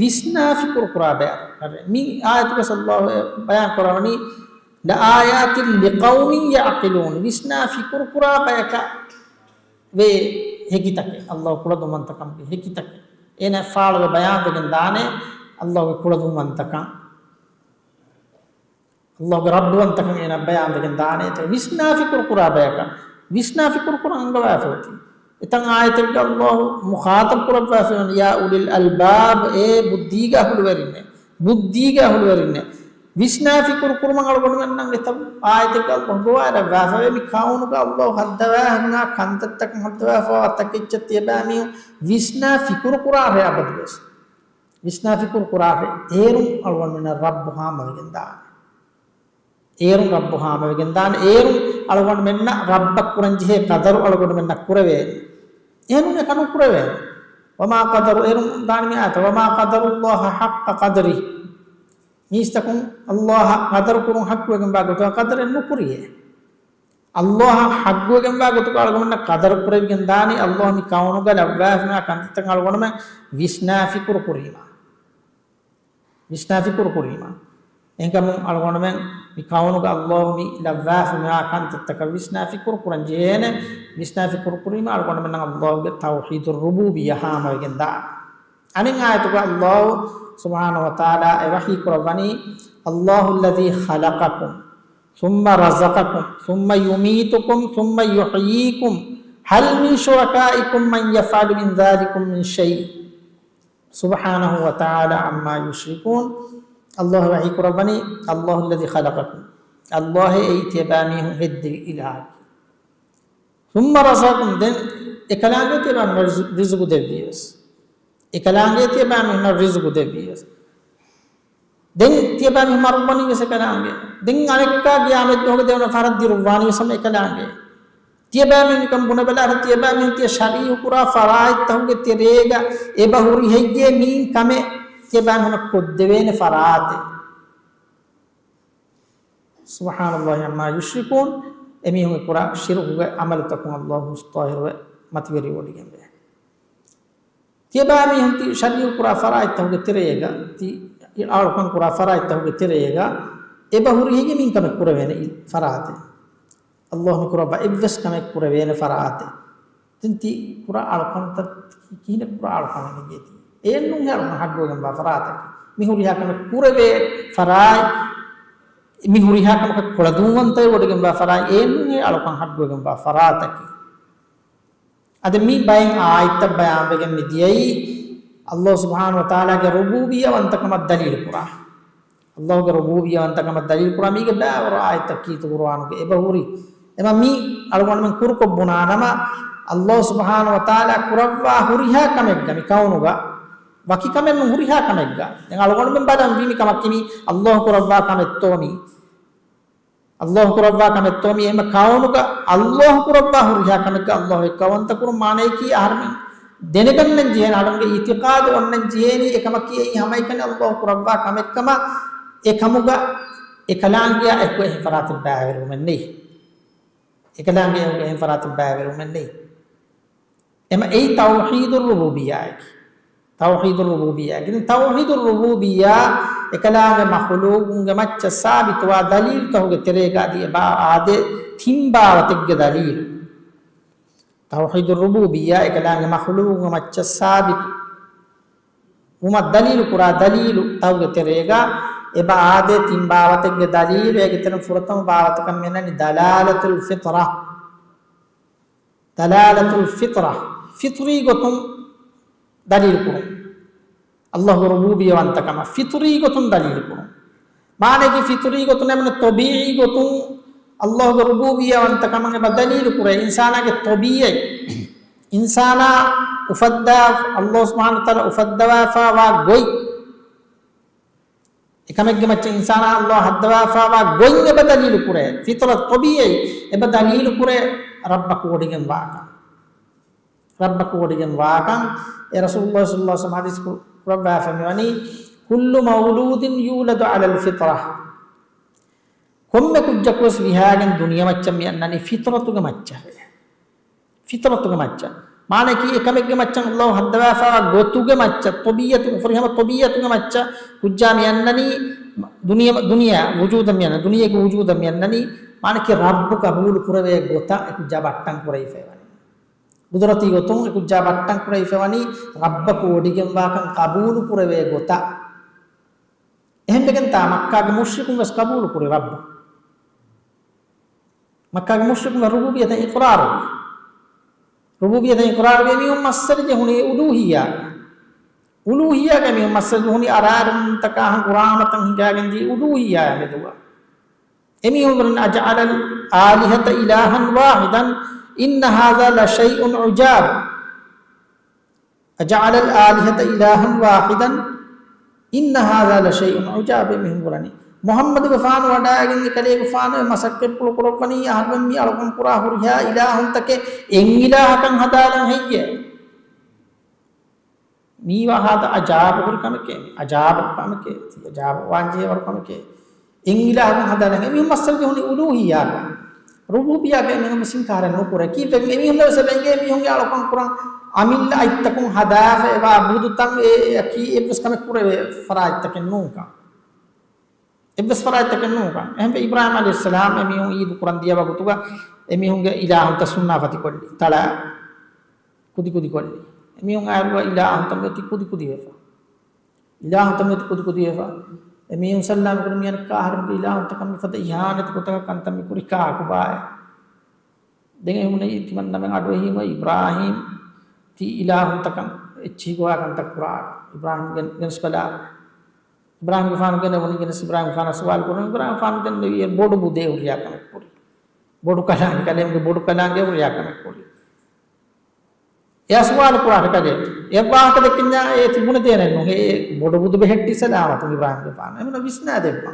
ވިސްނާ ފިކުރު ކުރާ ބަޔަކަށް. މި އާޔަތުގަސް ﷲ ބަޔާން ކުރަވަނީ، لَآيَاتٍ لِقَوْمٍ يَعْقِلُونَ. ވިސްނާ ފިކުރު ކުރާ ބަޔަކަށް ވޭ ހެކިތަކެއް، ﷲ ކުޅަދުންވަންތަކަމުގެ ހެކިތަކެއް. އޭނަ ފާޅުވެ ބަޔާންވެގެން ދާނެ ﷲގެ ކުޅަދުންވަންތަކަން. ﷲގެ ރައްބުވަންތަކަން އޭނަ ބަޔާންވެގެން ދާނެ. އެތައް ވިސްނާ ފިކުރު ކުރާ ބަޔަކަށް، ވިސްނާ ފިކުރު ކުރަން އަންގަވާފައޮތީ. އެތައް އާޔަތެއްގަ ﷲ މުޚާޠަބު ކުރައްވާފައިވަނީ، يَا أُولِي الْأَلْبَابِ، އޭ ބުއްދީގެ އަހުލުވެރިންނޭ، ބުއްދީގެ އަހުލުވެރިންނޭ. ވިސްނާ ފިކުރު ކުރުމަށް އަޅުގަނޑުމެންނަށް އެތައް އާޔަތެއްގަ ﷲ ގޮވާލައްވާފައިވޭ، މި ކައުނުގަ ﷲ ހައްދަވާ ހުންނާ ކަންތައްތަކަށް ހައްދަވާފައިވާ ތަކެއްޗަށް ތިޔަބައިމީހުން ވިސްނާ ފިކުރު ކުރާށޭ އަބަދުވެސް. ވިސްނާ ފިކުރު ކުރާށޭ. އޭރުން އަޅުގަނޑުމެންނަށް ރައްބު ހާމަވެގެން ދާނެ. އޭރުން ރައްބު ހާމަވެގެން ދާނެ. އޭރުން އަޅުގަނޑުމެންނަށް ރައްބަށް ކުރަން ޖެހޭ ޤަދަރު އަޅުގަނޑުމެންނަށް ކުރެވޭނެ. އޭރުން އެކަން ނުކުރެވޭނެ. ވަމާ ޤަދަރު، އޭރުން ދާނެ މި އާޔަތަށް، وَمَا قَدَرُوا اللَّهَ حَقَّ قَدْرِهِ. މީސްތަކުން ﷲ އަށް ޤަދަރު ކުރުން ޙައްޤުވެގެން ވާ ގޮތުގަ ޤަދަރެއް ނުކުރިޔޭ. ﷲ އަށް ޙައްޤުވެގެން ވާ ގޮތުގަ އަޅުގަނޑުމެންނަށް ޤަދަރު ކުރެވިގެން ދާނީ، ﷲ މި ކައުނުގަ ލައްވާފައިވާ ކަންތައްތައް އަޅުގަނޑުމެން ވިސްނާ ފިކުރު ކުރީމާ. ވިސްނާ ފިކުރު ކުރީމާ. އެހެންކަމުން އަޅުގަނޑުމެން މި ކައުނުގަ ﷲ މި ލައްވާފައިވާ ކަންތައްތަކަށް ވިސްނާ ފިކުރު ކުރަން ޖެހޭނެ. ވިސްނާ ފިކުރު ކުރީމާ އަޅުގަނޑުމެންނަށް ﷲގެ ތައުޙީދުއް ރުބޫބިއްޔާ ހާމަވެގެން ދާނެ. އަނެއް އާޔަތުގަ ﷲ ސުބްޙާނަހޫ ވަތަޢާލާ އެ ވަޙީ ކުރައްވަނީ، اللَّهُ الَّذِي خَلَقَكُمْ ثُمَّ رَزَقَكُمْ ثُمَّ يُمِيتُكُمْ ثُمَّ يُحْيِيكُمْ هَلْ مِنْ شُرَكَائِكُمْ مَنْ يَفْعَلُ مِنْ ذَلِكُمْ مِنْ شَيْءٍ سُبْحَانَهُ وَتَعَالَى عَمَّا يُشْرِكُونَ. ﷲ ވަޙީ ކުރައްވަނީ، اللَّهُ الَّذِي خَلَقَكُمْ، ﷲ އެއީ ތިޔަބައިމީހުން ހެއްދެވި އިލާހަކީ. ثُمَّ رَزَقَكُمْ، ދެން އެކަލާނގެ ތިޔަބައިމީހުންނަށް ރިޒު-، ރިޒުގު ދެއްވިޔަސް. އެކަލާނގެ ތިޔަބައިމީހުންނަށް ރިޒުގު ދެއްވިޔަސް. ދެން ތިޔަބައިމީހުން މަރުވަނީ ވެސް އެކަލާނގެ. ދެން އަނެއްކާ ގިޔާމަތްދުވަހުގެ ދެވަނަ ފަރަށް ދިރުއްވާނީ ވެސް ހަމަ އެކަލާނގެ. ތިޔަބައިމީހުން ނިކަން ބުނެބަލަ، އަދި ތިޔަބައިމީހުން ތިޔަ ޝަރީޢު ކުރާ ފަރާތްތަކުގެ ތެރޭގަ އެބަ ހުރި ހެއްޔޭ މިއިން ކަމެއް ތިޔަބައިމީހުންނަށް ކޮށްދެވޭނެ ފަރާތެއް. سبحان الله عما يشركون. އެމީހުންގެ ކުރާ ޝިރުކުގެ ޢަމަލުތަކުން ﷲ ހުސް ޠާހިރުވެ މަތިވެރިވޮޑިގެންވޭ. ތިޔަބައިމީހުން ތި ޝަރީޢު ކުރާ ފަރާތްތަކުގެ ތެރޭގަ، ތި އަޅުކަން ކުރާ ފަރާތްތަކުގެ ތެރޭގަ އެބަ ހުރި ހެއްޔޭ މިއިން ކަމެއް ކުރެވޭނެ ފަރާތެއް؟ ﷲ މި ކުރައްވާ އެއްވެސް ކަމެއް ކުރެވޭނެ ފަރާތެއް. ދެން ތި ކުރާ އަޅުކަންތައް ކިހިނެއް ކުރާ އަޅުކަމެއް ހެއްޔޭ ތި؟ އެއެއްނޫން އަޅުކަން ހައްގުވެގެންވާ ފަރާތަކީ. މި ހުރިހާ ކަމެއް ކުރެވޭ ފަރާތް، މި ހުރިހާ ކަމަކަށް ކޮޅަދުންވަންތައެއް ވޮޑިގެންވާ ފަރާތް، އެއެއްނޫން އަޅުކަން ހައްގުވެގެންވާ ފަރާތަކީ. އަދި މި ބައެއް އާޔަތްތައް ބަޔާންވެގެން މި ދިޔައީ، ﷲ ސުބްޙާނަހޫ ވަތަޢާލާގެ ރުބޫބިއްޔަވަންތަކަމަށް ދަލީލު ކުރާ. ﷲގެ ރުބޫބިއްޔަވަންތަކަމަށް ދަލީލު ކުރާ މީގެ ބައިވަރު އާޔަތްތައް ކީރިތި ޤުރުއާނުގަ އެބަ ހުރި. އެމަ މި އަޅުގަނޑުމެން ކުރުކޮށް ބުނާނަމަ، ﷲ ސުބްޙާނަހޫ ވަތަޢާލާ ކުރައްވާ ހުރިހާ ކަމެއްގަ މި ކައުނުގަ، ވަކި ކަމެއް ނޫން ހުރިހާ ކަމެއްގަ. ދެން އަޅުގަނޑުމެން ބަލަންވީ މި ކަމަކީ މި ﷲ ކުރައްވާ ކަމެއްތޯ މީ. ﷲ ކުރައްވާ ކަމެއްތޯ މީ؟ އެހެންމަ ކައުނުގަ ﷲ ކުރައްވާ ހުރިހާ ކަމެއްގަ ﷲ އެއްކައުވަންތަ ކުރުން މާނައަކީ އަހަރެމެން ދެނެގަންނަން ޖެހޭނެ، އަހަރެމެންގެ އިޢުތިޤާދު އޮންނަން ޖެހޭނީ އެކަމަކީ އެއީ ހަމައެކަނި ﷲ ކުރައްވާ ކަމެއްކަމަށް. އެކަމުގަ އެކަލާނގެއާ އެކު އެހެން ފަރާތެއް ބައިވެރިވުމެއް ނެތް. އެކަލާނގެ އެކު އެހެން ފަރާތެއް ބައިވެރިވުމެއް ނެތް. އެމަ އެއީ ތައުޙީދުއް ރުބޫބިއްޔާއަކީ. ތައުޙީދުއް ރުބޫބިއްޔާއަކީ. ދެން ތައުޙީދުއް ރުބޫބިއްޔާ އެކަލާނގެ މަޚުލޫޤުންގެ މައްޗަށް ސާބިތުވާ ދަލީލުތަކުގެ ތެރޭގަ އަދި އެބަ އާދޭ ތިން ބާވަތެއްގެ ދަލީލު. ތައުޙީދުއް ރުބޫބިއްޔާ އެކަލާނގެ މަޚުލޫޤުންގެ މައްޗަށް ސާބިތު ވުމަށް ދަލީލު ކުރާ ދަލީލު ތަކުގެ ތެރޭގަ އެބަ އާދޭ ތިން ބާވަތެއްގެ ދަލީލު. އޭގެ ތެރެއިން ފުރަތަމަ ބާވަތަކަށް މި ދަލާލަތުލް ފިޠްރަ. ދަލާލަތުލް ފިޠްރަ، ފިޠްރީ ގޮތުން ދަލީލު ކުރުން. ﷲގެ ރުބޫބިއްޔަވަންތަކަމަށް ފިޠްރީ ގޮތުން ދަލީލު ކުރުން. މާނައަކީ ފިޠްރީ ގޮތުން އެމަން ޠަބީޢީ ގޮތުން ﷲގެ ރުބޫބިއްޔަވަންތަކަމަށް އެބަ ދަލީލު ކުރޭ. އިންސާނާގެ ޠަބީޢަތް، އިންސާނާ އުފައްދާ، ﷲ ސުބްޙާނަހޫ ވަތަޢާލާ އުފައްދަވާފައިވާ ގޮތް، އެކަމެއްގެ މައްޗަށް އިންސާނާ ﷲ ހައްދަވާފައިވާ ގޮތް އެބަ ދަލީލު ކުރޭ. ފިޠްރަތު ޠަބީޢީ އެބަ ދަލީލު ކުރޭ ރައްބަކު ވޮޑިގެން ވާކަން. ރައްބަކު ވޮޑިގެން ވާކަން. އެ ރަސޫލުﷲ ޞައްލަﷲ ޢަލައިހި ވަސައްލަމަ ޙަދީޘް ކުރައްވާފަ މިވަނީ، كل مولود يولد على الفطرة. ކޮންމެ ކުއްޖަކުވެސް ވިހާގެން ދުނިޔެމައްޗަށް މި އަންނަނީ ފިޠްރަތުގެ މައްޗަށް. ފިޠްރަތުގެ މައްޗަށް. މާނައަކީ އެކަމެއްގެ މައްޗަށް ﷲ ހައްދަވާފައިވާ ގޮތުގެ މައްޗަށް، ޠަބީޢަތު، ފުރިހަމަ ޠަބީޢަތުގެ މައްޗަށް ކުއްޖާ މި އަންނަނީ ދުނިޔެ، ދުނިޔެ ވުޖޫދަށް މި އަންނަ، ދުނިޔޭގެ ވުޖޫދަށް މި އަންނަނީ. މާނައަކީ ރައްބު ޤަބޫލު ކުރެވޭ ގޮތަށް އެ ކުއްޖާ ބައްޓަން ކުރެވިފައިވަނީ. ޤުދުރަތީ ގޮތުން އެ ކުއްޖާ ބައްޓަން ކުރެވިފައިވަނީ ރައްބަކު ވޮޑިގެންވާކަން ޤަބޫލު ކުރެވޭ ގޮތަށް. އެހެންވެގެންތާ މައްކާގެ މުޝްރިކުން ވެސް ޤަބޫލު ކުރި ރައްބު. މައްކާގެ މުޝްރިކުން ވެސް ރުބޫބިއްޔަތަށް އިޤްރާރު ވި. ރުބޫބިއްޔަތަށް އިޤްރާރު ވި. އެމީހުން މައްސަލަ ޖެހުނީ އުލޫހިއްޔާ. އުލޫހިއްޔާގަ އެމީހުން މައްސަލަ ޖެހުނީ އަރާރުންތަކާ ހަނގުރާމަތައް ހިނގާގެން ދިޔަ އުލޫހިއްޔާ މެދުގަ. އެމީހުން ވަރަށް، أجعل الآلهة إلها واحدا إن هذا لشيء عجاب. أجعل الآلهة إلها واحدا إن هذا لشيء عجاب. މިހުން ބުނަނީ މުޙައްމަދުގެފާނު ވަޑައިގެން އެކަލޭގެފާނު އެ މަސައްކަތްޕުޅު ކުރައްވަނީ އަހަރުމެން މި އަޅުކަން ކުރާ ހުރިހާ އިލާހުންތަކެއް އެއް އިލާހަކަށް ހަދާލަން ހެއްޔޭ؟ މީ ވާހާދަ އަޖާބު ހުރި ކަމެކޭ. އަޖާބު ކަމެކޭ. ތި އަޖާބު ވާންޖެހޭ ވަރު ކަމެކޭ. އެއް އިލާހަކަށް ހަދާލަން އެމީހުން މައްސަލަ ޖެހުނީ އުލޫހިއްޔާގަ. ރުބޫބިއްޔާގަ އެމީހުން ވެސް އިންކާރެއް ނުކުރޭ. ކީއްވެގެން އެމީހުންނަށް ވެސް އެބަ އެނގޭ މީހުންގެ އަޅުކަން ކުރަން އަމިއްލަ އަތްތަކުން ހަދާފަ އެބަ އަބުދުތަން އެ އަކީ އެއްވެސް ކަމެއް ކުރެވޭ ފަރާތްތަކެއް ނޫންކަން. އެއްވެސް ފަރާތްތަކެއް ނޫންކަން. އެހެންވެ އިބްރާހީމް ޢަލައިހިއްސަލާމް އެމީހުން އީދު ކުރަން ދިޔަ ވަގުތުގަ އެމީހުންގެ އިލާހުންތައް ސުންނާފަތިކޮށްލި. ތަޅާ ކުދިކުދި ކޮށްލި. އެމީހުން އައިރުގަ އިލާހުންތައް މިއޮތީ ކުދިކުދި ވެފަ. އިލާހުންތައް މިއޮތީ ކުދިކުދި ވެފަ. އެމީހުން ސަލާމް ކުރި މިއަނެއްކާ އަހަރެންގެ އިލާހުންތަކަށް މިފަދަ އިހާނެތި ގޮތަކަށް ކަންތައް މި ކުރީ ކާކުބާއޭ؟ ދެން އެ ހުންނަ ތިމަންނަމެން އަޑުއެހީމަ އިބްރާހީމް ތި އިލާހުންތަކަށް އެއްޗިހި ގޮވާ ކަންތައް ކުރާ އިބްރާހީމް ގެން-، ގެނެސްބަލާ. އިބްރާހީމްގެފާނު ގެނެވުނީ ގެނެސް އިބްރާހީމްގެފާނަށް ސުވާލު ކުރަން. އިބްރާހީމްގެފާނު ދެންނެވި އެ ބޮޑު ބުދޭ ހުރިހާ ކަމެއް ކުރި. ބޮޑު ކަލާނގެ، ކަލޭމެންގެ ބޮޑު ކަލާނގެ ހުރިހާ ކަމެއް ކުރި. އެއާ ސުވާލު ކުރާ ކަލޭ. އެއްވާހަކަ ދެއްކިންޏާ އޭތި ބުނެދޭނެއްނު. އެ ބޮޑު ބުދު ބެހެއްޓި ސަލާމަތު އިބްރާހީމްގެފާނު. އެމީހުންނަށް ވިސްނާދެއްވާ.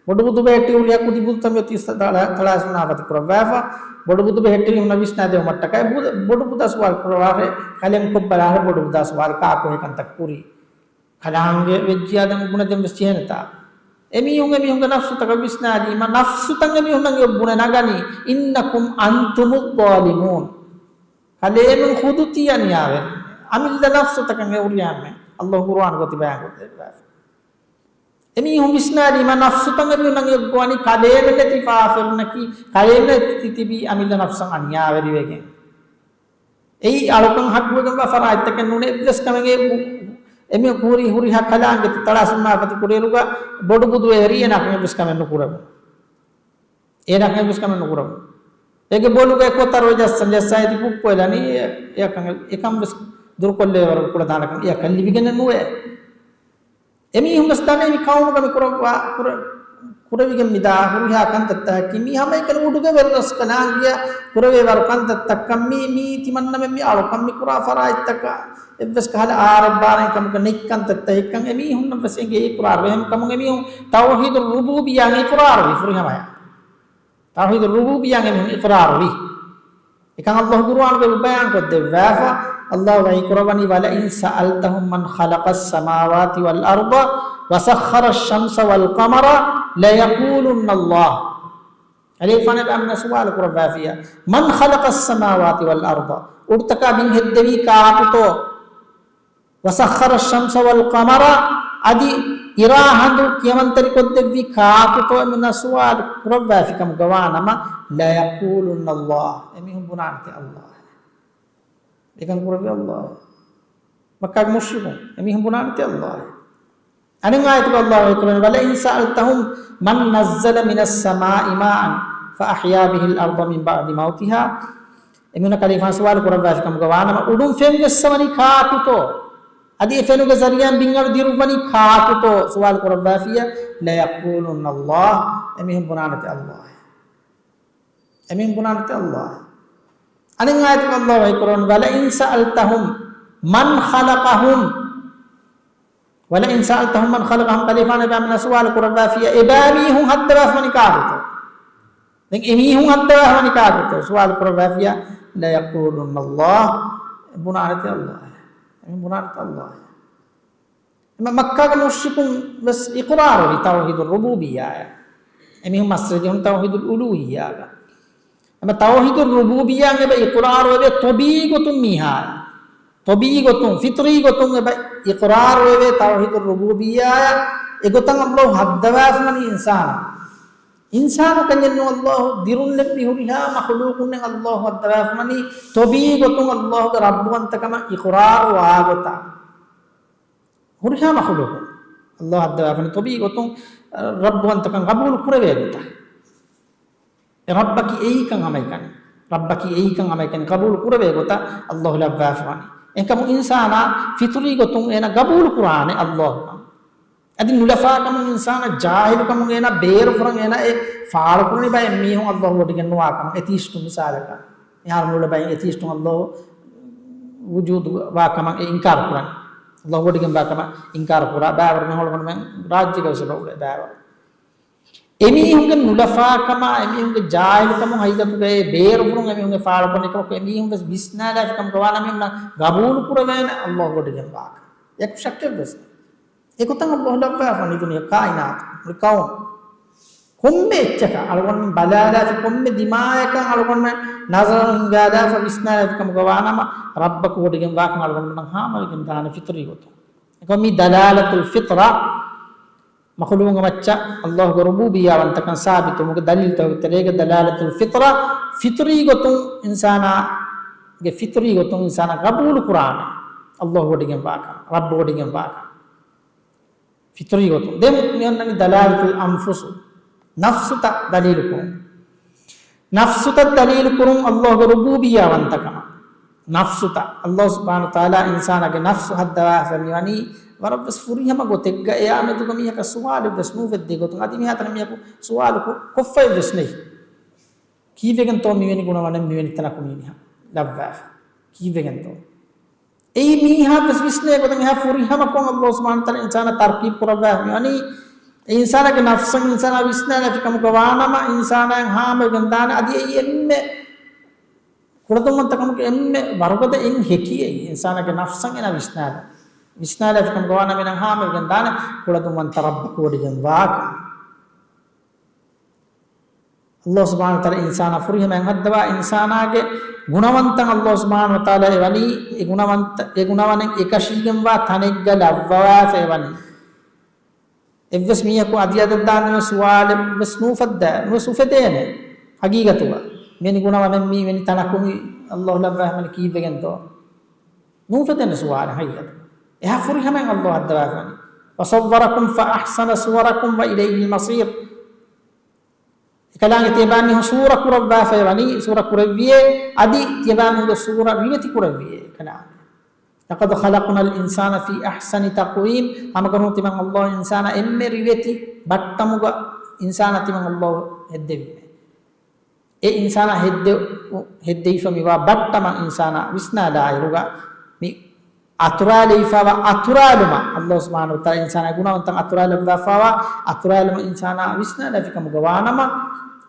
ބޮޑު ބުދު ބެހެއްޓި ހުރިހާ ކުދި ބުދުތައް މިއޮތީ ތަޅާ-، ތަޅާސުނާފަތި ކުރައްވާފަ. ބޮޑު ބުދު ބެހެއްޓި އެމީހުންނަށް ވިސްނާދެއްވުމަށްޓަކައި ބުދ-، ބޮޑު ބުދާ ސުވާލު ކުރައްވާށޭ. ކަލޭމެން ކޮށްބަލާށޭ ބޮޑު ބުދާ ސުވާލު ކާކު އެކަންތައް ކުރީ. ކަލާނގެ ވެއްޖިޔާ ދެން ބުނެދެން ވެސް ޖެހޭނެތާ. އެމީހުން އެމީހުންގެ ނަފްސުތަކަށް ވިސްނާލީމަ، ނަފްސުތައް އެމީހުންނަށް އެ ބުނެ ނަގަނީ، إنكم أنتم الظالمون. ކަލޭމެން ޚުދު ތި އަނިޔާވެރިން. އަމިއްލަ ނަފްސުތަކަށް އެ ހުރިހާމެ. އައްލާހު ޤުރުއާނުގަ ތިބަޔާން ކޮށްދެއްވާފަ. އެމީހުން ވިސްނާލީމަ، ނަފްސުތައް އެމީހުންނަށް އެ ގޮވަނީ ކަލޭމެން ނެތި ފާފަރުންނަކީ، ކަލޭމެން ތި ތިބީ އަމިއްލަ ނަފްސަށް އަނިޔާވެރިވެގެން. އެއީ އަޅުކަން ހައްގުވެގެންވާ ފަރާތްތަކެއް ނޫނޭ. އެއްވެސް ކަމެއް އެ އެމީ ކުރި ހުރިހާ ކަލާނގެ ތަޅާސުންނާފަތި ކުރިއިރުގަ ބޮޑު ބުދު އެހެރީ އޭނާކަށް އެއްވެސް ކަމެއް ނުކުރެވުނު. އޭނާކަށް އެއްވެސް ކަމެއް ނުކުރެވުނު. އޭގެ ބޮލުގައި ކޮތަރު ޖައްސަން ޖައްސާ އެތި ޕުއްޕޮއެލަނީ އެ-، އެއަކަށް އެކަން ވެސް ދުރުކޮށްލެވޭވަރު ކުޅަދާނަކަން އެއަކަށް ލިބިގެނެއް ނުވޭ. އެމީހުން ވެސް ދަނީ މި ކައުމުގަ މި ކުރައްވާ، ކުރެ-، ކުރެވިގެން މިދާ ހުރިހާ ކަންތައްތަކަކީ މީ ހަމައެކަނި އުޑުގެ ވެރިރަސްކަލާނގެއަށް ކުރެވޭވަރު ކަންތައްތައްކަން މީ، މީ ތިމަންނަމެން މި އަޅުކަން މި ކުރާ ފަރާތްތަކަށް އެއްވެސް ކަހަލަ އާރެއް ބާރެއް ކަމުގަ ނެތް ކަންތައްތައް އެއްކަން އެމީހުންނަށް ވެސް އެނގޭ އިޤްރާރު. އެހެންކަމުން އެމީހުން ތައުޙީދު ރުބޫބިއްޔާ އިޤްރާރުވި ފުރިހަމަޔަށް. ތައުޙީދު ރުބޫބިއްޔާ އެމީހުން އިޤްރާރުވި. އެކަން އައްލާހު ޤުރުއާނުގައި ބަޔާންކޮށްދެއްވާފަ، އައްލާހު ވަޙީ ކުރައްވަނީ، وَلَئِن سَأَلْتَهُم مَّن خَلَقَ السَّمَاوَاتِ وَالْأَرْضَ وَسَخَّرَ الشَّمْسَ وَالْقَمَرَ لَيَقُولُنَّ اللَّهُ. އަލިފާނަށް އަމިނަ ސުވާލު ކުރައްވާފިޔާ، مَن خَلَقَ السَّمَاوَاتِ وَالْأَرْضَ، އުޑުތަކާ ބިން ހެއްދެވީ ކާކުތޯ؟ وَسَخَّرَ الشَّمْسَ وَالْقَمَرَ، އަދި އިރާ ހަނދު ކިޔަމަންތެރިކޮށްދެއްވީ ކާކުތޯ އެމީހުންނަށް ސުވާލު ކުރައްވާފިކަމުގަ ވާނަމަ، لَيَقُولُنَّ اللَّهُ، އެމީހުން ބުނާނެތީ އައްލާހު. އެކަން ކުރެއްވީ އައްލާހު. މައްކާގެ މުޝްރިކުން އެމީހުން ބުނާނެތީ އައްލާހު. އަނެއް އާޔަތުގަ އައްލާހު ވަޙީކުރައްވަނީ، وَلَئِن سَأَلْتَهُم مَّن نَّزَّلَ مِنَ السَّمَاءِ مَاءً فَأَحْيَا بِهِ الْأَرْضَ مِن بَعْدِ مَوْتِهَا. އެމީހުންނަށް ކަލޭގެފާނު ސުވާލު ކުރައްވާފިކަމުގަ ވާނަމަ، އުޑުން ފެން ވެއްސަވަނީ ކާކުތޯ؟ އަދި އެ ފެނުގެ ޒަރީއާއިން ބިންއަޑު ދިރުއްވަނީ ކާކުތޯ؟ ސުވާލު ކުރައްވާފިޔާ، لَيَقُولُنَّ اللَّهُ، އެމީހުން ބުނާނެތީ އައްލާހު. އެމީހުން ބުނާނެތީ އައްލާހު. އަނެއް އާޔަތުގަ އައްލާހު ވަޙީކުރައްވަނީ، وَلَئِن سَأَلْتَهُم مَّن خَلَقَهُم، وَلَئِن سَأَلْتَهُم مَّن خَلَقَهُم، ކަލޭގެފާނަށް އެބައިމީހުންނަށް ސުވާލު ކުރައްވާފިޔާ، އެބައިމީހުން ހައްދަވާފަވަނީ ކާކުތޯ؟ ދެން އެމީހުން ހައްދަވާފަވަނީ ކާކުތޯ؟ ސުވާލު ކުރައްވާފިޔާ، لَيَقُولُنَّ اللَّهُ، ބުނާނެތީ އައްލާހު. އެމީހުން ބުނާނެތީ އައްލާހު. އެމަ މައްކާގެ މުޝްރިކުން ވެސް އިޤްރާރުވި ތައުޙީދު ރުބޫބިއްޔާއަށް. އެމީހުން މަސްރެ ޖެހުނު ތައުޙީދު އުލޫހިއްޔާގަ. އެމަ ތައުޙީދު ރުބޫބިއްޔާއަށް އެބަ އިޤްރާރުވެވޭ ޠަބީޢީ ގޮތުން މީހާއަށް. ޠަބީޢީ ގޮތުން، ފިޠްރީ ގޮތުން އެބަ އިޤްރާރުވެވޭ ތައުޙީދު ރުބޫބިއްޔާއަށް. އެގޮތަށް އައްލާހު ހައްދަވާފަވަނީ އިންސާނާ. އިންސާނު ކަންޏެއްނު އައްލާހު ދިރުންލެއްވި ހުރިހާ މަޚްލޫޤުންނެއް އައްލާހު ހައްދަވާފަވަނީ ޠަބީޢީ ގޮތުން އައްލާހުގެ ރައްބުވަންތަކަމަށް އިޤްރާރުވާ ގޮތަށް. ހުރިހާ މަޚްލޫޤު އައްލާހު ހައްދަވާފަވަނީ ޠަބީޢީ ގޮތުން، އަ، ރައްބުވަންތަކަން ޤަބޫލު ކުރެވޭ ގޮތަށް. އެ ރައްބަކީ އެއީކަން ހަމައެކަނި. ރައްބަކީ އެއީކަން ހަމައެކަނި ޤަބޫލު ކުރެވޭ ގޮތަށް އައްލާހު ލައްވާފަވަނީ. އެކަމު އިންސާނާ ފިޠުރީ ގޮތުން އޭނަ ޤަބޫލު ކުރާނެ އައްލާހުކަން. އަދި ނުލަފާކަމުން އިންސާނާ ޖާހިލުކަމުން އޭނާ ބޭރުފުރަން އޭނާ އެ ފާޅުކުރަނީ ބައެއް މީހުން އައްލާހު ވޮޑިގެން ނުވާކަމަށް. އެތީސްޓު މިސާލަކަށް. މިހާރު ނޫޅެ ބައެއް އެތީސްޓުން އައްލާހު ވުޖޫދު ވާކަމަށް އެ އިންކާރު ކުރަނީ. އައްލާހު ވޮޑިގެން ވާކަމަށް އިންކާރު ކުރާ ބައިވަރު މި ހޮޅުމެން ރާއްޖޭގަ ވެސް އެބަ އުޅޭ ބައިވަރު. އެމީހުންގެ ނުލަފާކަމާ، އެމީހުންގެ ޖާހިލުކަމުން ހަގީގަތުގައި ބޭރުފުރުން އެމީހުންގެ ފާޅުކުރަނީ ކަމަކު، އެމީހުން ވެސް ވިސްނާލާފި ކަމުގަ ވާނަމަ އެމީހުންނަށް ޤަބޫލު ކުރެވޭނެ އައްލާހު ވޮޑިގެން ވާކަން. އެކު ޝައްކެއް ވެސް ނެތް. އެގޮތަށް އައްލާހު ލައްވާފަ މި ދުނިޔެ ކާއިނާތު، މުޅި ކައުން. ކޮންމެ އެއްޗަކަށް އަޅުގަނޑުމެން ބަލާލާފި، ކޮންމެ ދިމާޔަކަށް އަޅުގަނޑުމެން ނަޒަރު ހިންގާލާފަ ވިސްނާލާފި ކަމުގަ ވާނަމަ، ރައްބަކު ވޮޑިގެން ވާކަން އަޅުގަނޑުމެންނަށް ހާމަވެގެން ދާނެ ފިޠުރީ ގޮތުން. އެކަމަކު މި ދަލާލަތުލް ފިޠްރަ، މަޚްލޫޤު މައްޗަށް އައްލާހުގެ ރުބޫބިއްޔާވަންތަކަން ސާބިތުވުމުގެ ދަލީލުތަކުގެ ތެރޭގަ ދަލާލަތުލް ފިޠްރަ، ފިޠުރީ ގޮތުން އިންސާނާގެ، ފިޠުރީ ގޮތުން އިންސާނާ ޤަބޫލު ކުރާނެ އައްލާހު ވޮޑިގެން ވާކަން، ރައްބު ވޮޑިގެން ވާކަން. ފިޠުރީ ގޮތުން. ދެން މި އޮންނަނީ ދަލާލަތުލް އަންފުސު، ނަފްސުތައް ދަލީލު ކުރުން. ނަފްސުތައް ދަލީލު ކުރުން އައްލާހުގެ ރުބޫބިއްޔާވަންތަކަމަށް. ނަފްސުތައް. އައްލާހު ސުބްޙާނަހު ވަތަޢާލާ އިންސާނާގެ ނަފްސު ހައްދަވާފަ މިވަނީ ވަރަށްވެސް ފުރިހަމަ ގޮތެއްގަ، އެއާ މެދުގަ މީހަކަށް ސުވާލެއްވެސް ނުވެއްދޭ ގޮތުން. އަދި މިހާތަނަށް މީހަކު ސުވާލު ކޮ-، ކޮށްފައެއްވެސް ނެތް. ކީއްވެގެންތޯ މިވެނި ގުނަވަނެއް މިވެނި ތަނަކު މީނިހާ ލައްވާފަ؟ ކީއްވެގެންތޯ؟ އެއީ މީހާ ވެސް ވިސްނޭ ގޮތަށް އެހާ ފުރިހަމަކޮށް އައްލާހު ސުބްޙާނަހު ވަތަޢާލާ އިންސާނާ ތަރުކީބު ކުރައްވާ މިވަނީ. އެ އިންސާނާގެ ނަފްސަށް އިންސާނާ ވިސްނާލާފި ކަމުގަ ވާނަމަ، އިންސާނާއަށް ހާމަވެގެން ދާނެ. އަދި އެއީ އެންމެ ކުޅަދުންވަންތަ ކަމުގެ އެންމެ ވަރުގަދަ އެއް ހެކިއެއް. އިންސާނާގެ ނަފްސަށް އޭނާ ވިސްނާލާ، ވިސްނާލާފި ކަމުގަ ވާނަމަ އޭނާ ހާމަވެގެން ދާނެ ކުޅަދުންވަންތަ ރައްބަކު ވޮޑިގެން ވާކަން. އައްލާހު ސުބްޙާނަހު ވަތަޢާލާ އިންސާނާ ފުރިހަމައިން ހައްދަވާ އިންސާނާގެ ގުނަވަންތައް އައްލާހު ސުބްޙާނަހު ވަތަޢާލާ އެވަނީ، އެ ގުނަވަންތަ، އެ ގުނަވަނެއް އެކަށީގެންވާ ތަނެއްގަ ލައްވަވާފަ އެވަނީ. އެއްވެސް މީހަކު އަދި އަދަށް ދާންދެން ސުވާލެއް ވެސް ނޫފައްދާ، ނުވެސް އުފެދޭނެ. ހަގީގަތުގަ މިވެނި ގުނަވަނެއް މީ ވެނި ތަނަކު މި އައްލާހު ލައްވާފަ އެވަނީ ކީއްވެގެންތޯ؟ ނޫފެދޭނެ ސުވާލެއް ހަގީގަތު. އެހާ ފުރިހަމައިން އައްލާހު ހައްދަވާފަ އެވަނީ. وصوركم فأحسن صوركم وإليه المصير. އެކަލާނގެ ތިޔަބައިމީހުން ސޫރަ ކުރައްވާފައި ވަނީ، ސޫރަ ކުރެއްވިޔޭ، އަދި ތިޔަބައިމީހުންގެ ސޫރަ ރިވެތި ކުރެއްވިޔޭ އެކަލާނގެ. لقد خلقنا الإنسان في أحسن تقويم. ހަމަކަށަވަރުން ތިމަން އައްލާހު އިންސާނާ އެންމެ ރިވެތި ބައްޓަމުގަ އިންސާނާ ތިމަން އައްލާހު ހެއްދެވީމޭ. އެ އިންސާނާ ހެއްދެ-، ހެއްދެވިފަ މިވާ ބައްޓަމަށް އިންސާނާ ވިސްނާލާއިރުގަ މި އަތުރާލެވިފައިވާ އަތުރާލުމަށް އައްލާހު ސުބްޙާނަހު ވަތަޢާލާ އިންސާނާ ގުނަވަންތައް އަތުރާލައްވާފައިވާ އަތުރާލުމަށް އިންސާނާ ވިސްނާލާފި ކަމުގަ ވާނަމަ،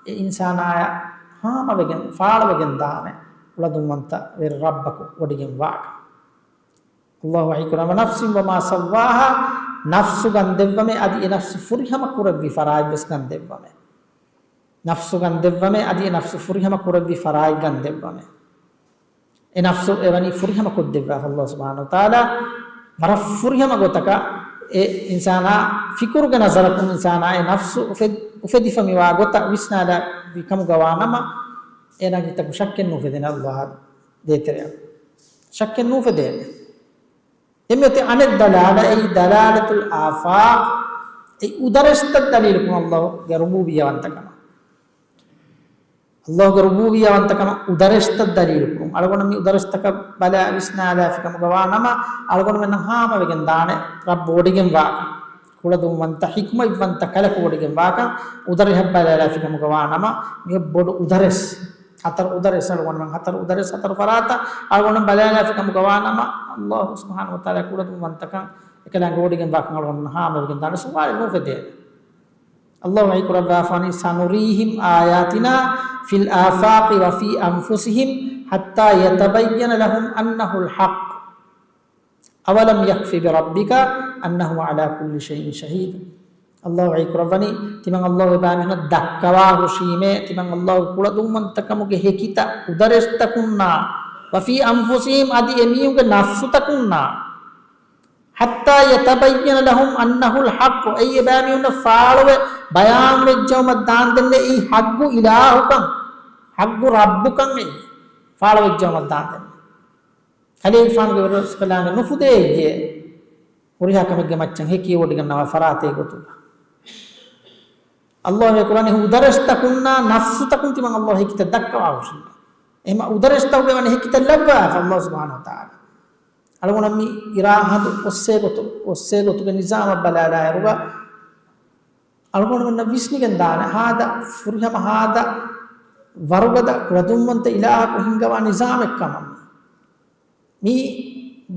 އެ އިންސާނާއަށް ހާމަވެގެން، ފާޅުވެގެން ދާނެ ކުޅަދުންވަންތަ ވެރި ރައްބަކު ވޮޑިގެން ވާކަން. އައްލާހު ވަޙީ ކުރަން، ونفس وما سواها، ނަފްސު ގަންދެއްވަމޭ، އަދި އެ ނަފްސު ފުރިހަމަ ކުރެއްވި ފަރާތްވެސް ގަންދެއްވަމޭ. ނަފްސު ގަންދެއްވަމޭ، އަދި އެ ނަފްސު ފުރިހަމަ ކުރެއްވި ފަރާތް ގަންދެއްވަމޭ. އެ ނަފްސު އެވަނީ ފުރިހަމަ ކޮށްދެއްވާފަ އައްލާހު ސުބްޙާނަހު ވަތަޢާލާ. ވަރަށް ފުރިހަމަ ގޮތަކަށް އެ އިންސާނާ ފިކުރުގެ ނަޒަރަކުން އިންސާނާ އެ ނަފްސު އުފެދ-، އުފެދިފަ މިވާ ގޮތަށް ވިސްނާލާފި ކަމުގަ ވާނަމަ، އޭނާގެ ހިތަކު ޝައްކެއް ނުއުފެދޭނެ އައްލާހާ ދޭތެރެއަށް. ޝައްކެއް ނުއުފެދޭނެ. ދެން މިއޮތީ އަނެއް ދަލާލަ، އެއީ ދަލާލަތުލް އާފާޤް، އެއީ އުދަރެސްތައް ދަލީލުކުރުން އައްލާހުގެ ރުބޫބިއްޔާވަންތަކަމަށް. އައްލާހުގެ ރުބޫބިއްޔާވަންތަކަމަށް އުދަރެސްތައް ދަލީލުކުރުން. އަޅުގަނޑު މި އުދަރެސްތަކަށް ބަލާ ވިސްނާލާފި ކަމުގަ ވާ ނަމަ، އަޅުގަނޑުމެންނަށް ހާމަވެގެން ދާނެ ރައްބު ވޮޑިގެން ވާކަން. ކުޅަދުންވަންތަ ހިކްމަތްވަންތަ ކަލަކު ވޮޑިގެން ވާކަން. އުދަރެހަށް ބަލާލާފި ކަމުގަ ވާ ނަމަ، މި ބޮޑު އުދަރެސް، ހަތަރު އުދަރެސް އަޅުގަނޑުމެން، ހަތަރު އުދަރެސް ހަތަރު ފަރާތަށް އަޅުގަނޑު ބަލާލާފި ކަމުގަ ވާ ނަމަ، އައްލާހު ސުބްޙާނަހު ވަތަޢާލާ ކުޅަދުންވަންތަކަން އެކަލާނގެ ވޮޑިގެން ވާކަން އަޅުގަނޑު ހާމަވެގެން ދާނެ، ސުވާލެއް ނުއުފެދޭނެ. އައްލާހު ވަޙީ ކުރައްވާފާނީ، سنريهم آياتنا في الآفاق وفي أنفسهم حتى يتبين لهم أنه الحق. أولم يكف بربك أنه على كل شيء شهيد. އައްލާހު ވަޙީ ކުރައްވަނީ، ތިމަން އައްލާހު އެބައިމީހުންނަށް ދައްކަވާ ހުށީމޭ، ތިމަން އައްލާހު ކުޅަދުންވަންތަކަމުގެ ހެކިތައް އުދަރެސްތަކުންނާ، وفي أنفسهم، އަދި އެމީހުންގެ ނަފްސުތަކުންނާ، حتى يتبين لهم أنه الحق، އެއީ އެބައިމީހުންނަށް ފާޅުވެ ބަޔާންވެއްޖައުމަށް ދާންދެންނެ އެއީ ޙައްޤު އިލާހުކަން، ޙައްޤު ރައްބުކަން އެއީ ފާޅުވެއްޖައުމަށް ދާންދެންނެ. ކަލޭގެފާނުގެ ވެރިރަސްކަލާނގެ ނުފުދޭ އެއްޔޭ ހުރިހާ ކަމެއްގެ މައްޗަށް ހެކި ވޮޑިގަންނަވާ ފަރާތެއް ގޮތުގަ. އައްލާހު ވަޙީ ކުރަނީ އުދަރެސްތަކުންނާ ނަފްސުތަކުން ތިމަން އައްލާހު ހެކިތައް ދައްކަވާ ހުށީމޭ. އެހެންމަ އުދަރެސްތަކުގެ ވަނީ ހެކިތައް ލައްވާފަ އައްލާހު ސުބްޙާނަހު ވަތަޢާލާ. އަޅުގަނޑަށް މި އިރާ ހަނދު އޮއްސޭ ގޮތު، އޮއްސޭ ގޮތުގެ ނިޒާމަށް ބަލާލާއިރުގަ، އަޅުގަނޑުމެންނަށް ވިސްނިގެން ދާނެ، ހާދަ، ފުރިހަމަ ހާދަ ވަރުގަދަ ކުޅަދުންވަންތަ އިލާހަކު ހިންގަވާ ނިޒާމެއް ކަމަށް. މީ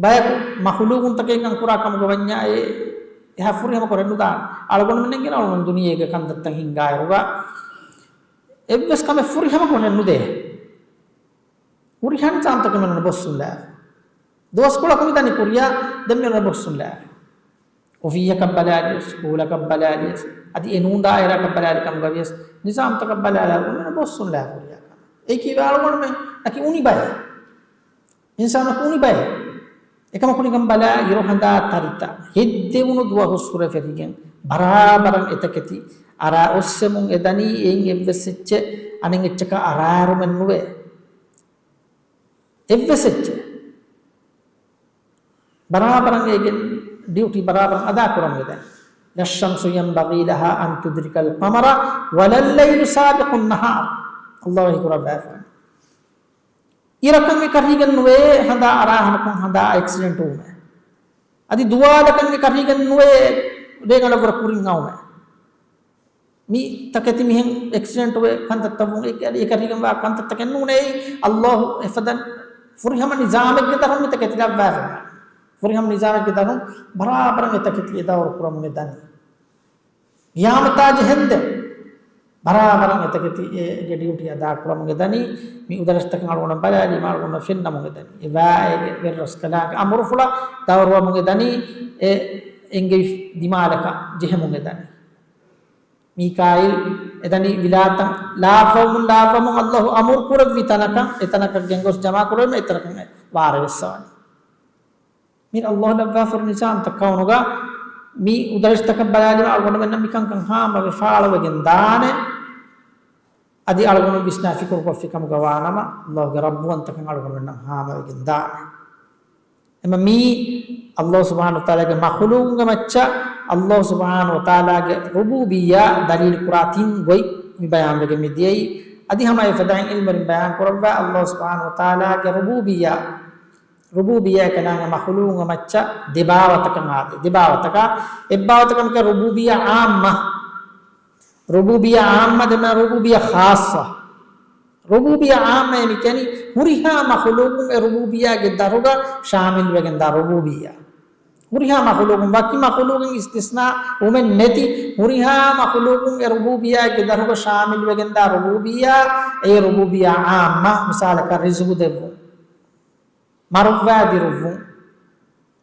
ބަޔަކު މަޚުލޫގުންތަކެއްކަން ކުރާ ކަމުގަ ވަންޏާ އެ އެހާ ފުރިހަމަ ކޮށް ނުދާނެ. އަޅުގަނޑުމެންނަށް ގިނަ އަޅުގަނޑު ދުނިޔޭގެ ކަންތައްތައް ހިންގާއިރުގަ އެއްވެސް ކަމެއް ފުރިހަމަ ކޮށް ނުދޭ. ހުރިހާ ނިޒާމްތަކެއް މިނަން ބޮއްސުން ލާފަ. ދުވަސްކޮޅަކު މިދަނީ ކުރިޔާ، ދެން މިނަން ބޮއްސުން ލާފަ. އޮފީހަކަށް ބަލާލިޔަސް، ސްކޫލަކަށް ބަލާލިޔަސް، އަދި އެނޫން ދާއިރާއަކަށް ބަލާލި ކަމުގަ ވިޔަސް، ނިޒާމްތަކަށް ބަލާލާ މިނަން ބޮއްސުން ލާފަ ހުރިހާ ކަމެއް. އެއީ ކީއްވެ އަޅުގަނޑުމެން އަކި އުނި ބައެއް. އިންސާނަކު އުނި ބައެއް. އެކަމަކު ނިކަން ބަލާ، އިރު ހަނދާ ތަރިތަ ހެއްދެވުނު ދުވަހުއްސުރެ ފެށިގެން ބަރާބަރަށް އެތަކެތި އަރާ އޮއްސެމުން އެދަނީ. އެއިން އެއްވެސް އެއްޗެއް އަނެއް އެއްޗަކަށް އަރާއަރުމެއް ނުވޭ. އެއްވެސް އެއްޗެއް. ބަރާބަރަށް އޭގެ ޑިއުޓީ ބަރާބަރަށް އަދާ ކުރަން ވެދެން. لا الشمس ينبغي لها أن تدرك القمر ولا الليل سابق النهار. އައްލާހު ވަޙީ ކުރައްވާފަ. އިރަކަށް އެކަށީގެން ނުވޭ ހަނދާ އަރާ ހަމަކުން ހަނދާ އެކްސިޑެންޓް ވުމެއް. އަދި ދުވާލަކަށް އެކަށީގެން ނުވޭ ރޭގަނޑަށް ވުރެ ކުރިން އައުމެއް. މި ތަކެތި މިހެން އެކްސިޑެންޓް ވެ ކަންތައްތައް ވުން އެ-، އެކަށީގެންވާ ކަންތައްތަކެއް ނޫނޭ. އައްލާހު އެފަދަ ފުރިހަމަ ނިޒާމެއްގެ ދަށުން މި ތަކެތި ލައްވާފަ. ފުރިހަމަ ނިޒާމެއްގެ ދަރުން ބަރާބަރަށް އެތަކެތި އެ ދައުރު ކުރަމުގެ ދަނީ. ގިޔާމަތާ ޖެހެންދެން ބަރާބަރަށް އެތަކެތި އޭގެ ޑިއުޓީ އަދާ ކުރަމުގެ ދަނީ. މި އުދަރެސްތަކަށް އަޅުގަނޑަށް ބަލާލީމަ އަޅުގަނޑަށް ފެންނަމުގެ ދަނީ. އެ ވާއޭގެ ވެރިރަސްކަލާނގެ އަމުރުފުޅަށް ދައުރުވަމުގެ ދަނީ. އެ އެނގެވި ދިމާލަކަށް ޖެހެމުގެ ދަނީ. މީކާއިލް އެދަނީ ވިލާތަން ލާއްވަމުން ލާއްވަމުން އައްލާހު އަމުރު ކުރެއްވި ތަނަކަށް، އެތަނަކަށް ގެންގޮސް ޖަމާކުރެވުމަށް އެތަނަކަށް ވާރޭވެއްސަވަނީ. މި އައްލާހު ލައްވާފަރު ނިޒާމްތައް ކައުނުގަ މި އުދަރެސްތަކަށް ބަލާލިމަ އަޅުގަނޑުމެންނަށް މިކަންކަން ހާމަވެ ފާޅުވެގެން ދާނެ. އަދި އަޅުގަނޑު ވިސްނާ ފިކުރުކޮށްފި ކަމުގަ ވާނަމަ، އައްލާހުގެ ރައްބުވަންތަކަން އަޅުގަނޑުމެންނަށް ހާމަވެގެން ދާނެ. އެމަ މީ އައްލާހު ސުބްޙާނަހު ވަތަޢާލާގެ މަޚުލޫގުންގެ މައްޗަށް އައްލާހު ސުބްޙާނަހު ވަތަޢާލާގެ ރުބޫބިއްޔާ ދަލީލު ކުރާ ތިން ގޮތް މި ބަޔާންވެގެން މި ދިޔައީ. އަދި ހަމަ އެފަދައިން ޢިލްމުވެރިން ބަޔާން ކުރައްވާ އައްލާހު ސުބްޙާނަހު ވަތަޢާލާގެ ރުބޫބިއްޔާ، ރުބޫބިއްޔާ ކަލާނގެ މަޚުލޫގުންގެ މައްޗަށް ދެބާވަތަކަށް އާދޭ. ދެބާވަތަކާ، އެއްބާވަތަކަށް ރުބޫބިއްޔާ ޢާއްމަ. ރުބޫބިއްޔާ ޢާއްމަ ދެން ރުބޫބިއްޔާ ޚާއްޞަ. ރުބޫބިއްޔާ ޢާއްމައޭ މި ކިޔަނީ ހުރިހާ މަޚުލޫގުން އެ ރުބޫބިއްޔާގެ ދަށުގަ ޝާމިލްވެގެންދާ ރުބޫބިއްޔާ. ހުރިހާ މަޚުލޫގުން، ވަކި މަޚުލޫގުން އިސްތިސްނާ ވުމެއް ނެތި، ހުރިހާ މަޚުލޫގުން އެ ރުބޫބިއްޔާގެ ދަށުގަ ޝާމިލްވެގެންދާ ރުބޫބިއްޔާ، އެ ރުބޫބިއްޔާ ޢާއްމަ. މިސާލަކަށް ރިޒުގު ދެއްވުން، މަރުއްވާ ދިރުއްވުން.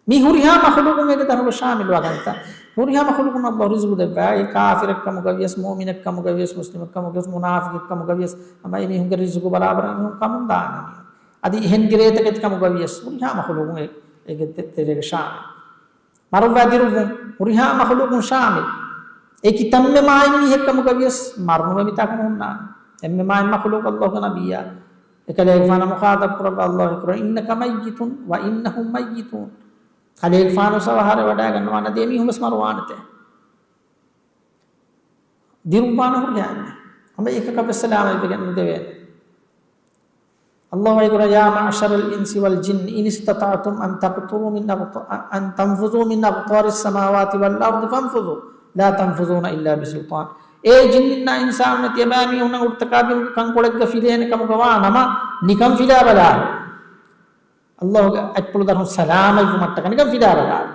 މި ހުރިހާ މަޚުލޫގުން އޭގެ ދަށުގަ ޝާމިލްވާ ކަންތައް. ހުރިހާ މަޚުލޫގުން އައްލާހު ރިޒުގު ދެއްވާ. އެ ކާފިރެއް ކަމުގަ ވިޔަސް، މުއުމިނެއް ކަމުގަ ވިޔަސް، މުސްލިމެއް ކަމުގަ ވިޔަސް، މުނާފިޤެއް ކަމުގަ ވިޔަސް، ހަމަ އެމީހުންގެ ރިޒުގު ބަރާބަރަށް މީހުން ކަމުން ދާނެ މީހުން. އަދި އެހެން ގިރޭތަކެތި ކަމުގަ ވިޔަސް ހުރިހާ މަޚުލޫގުން އެ-، އޭގެ ތެ-، ތެރޭގަ ޝާމިލް. މަރުއްވާ ދިރުއްވުން ހުރިހާ މަޚުލޫގުން ޝާމިލް. އެކި ތަންމެ މާތް މީހެއް ކަމުގަ ވިޔަސް މަރުނުވެ މިތާކު ނޯންނާނެ. އެންމެ މާތް މަޚުލޫގު އައްލާހުގެ ނަބިއްޔާ. އެކަލޭގެފާނާ މުޚާޠަބް ކުރައްވާ އައްލާހު އިންނަކަ މައްޔިތުން ވައިންނަހުމް މައްޔިތޫން. ކަލޭގެފާނު އަވަހާރަވެވަޑައިގަންނަވާނެ ދޭ މީހުން ވެސް މަރުވާނެތޭ. ދިރުއްވާނެ ހުރިހާ އެންމެ. ހަމަ އެކަކަށް ވެސް ސަލާމަތްވެގެން ނުދެވޭނެ. އައްލާހު ވަޙީކުރައްވާ، يا معشر الإنس والجن إن استطعتم أن تقتروا من أقط-، أن تنفذوا من أقطار السماوات والأرض فانفذوا لا تنفذون إلا بسلطان. އޭ ޖިންނިންނާ އިންސާނުންނަށް ތިޔަބައިމީހުންނަށް ހުރިހާ ތަކާބީމުގެ ކަންކޮޅެއްގަ ފިލޭނެ ކަމުގަ ވާނަމަ، ނިކަން ފިލާބަލާށޭ. އައްލާހުގެ އަތްޕުޅު ދަށުން ސަލާމަތްވުމަށްޓަކައި ނިކަން ފިލާބަލާށޭ.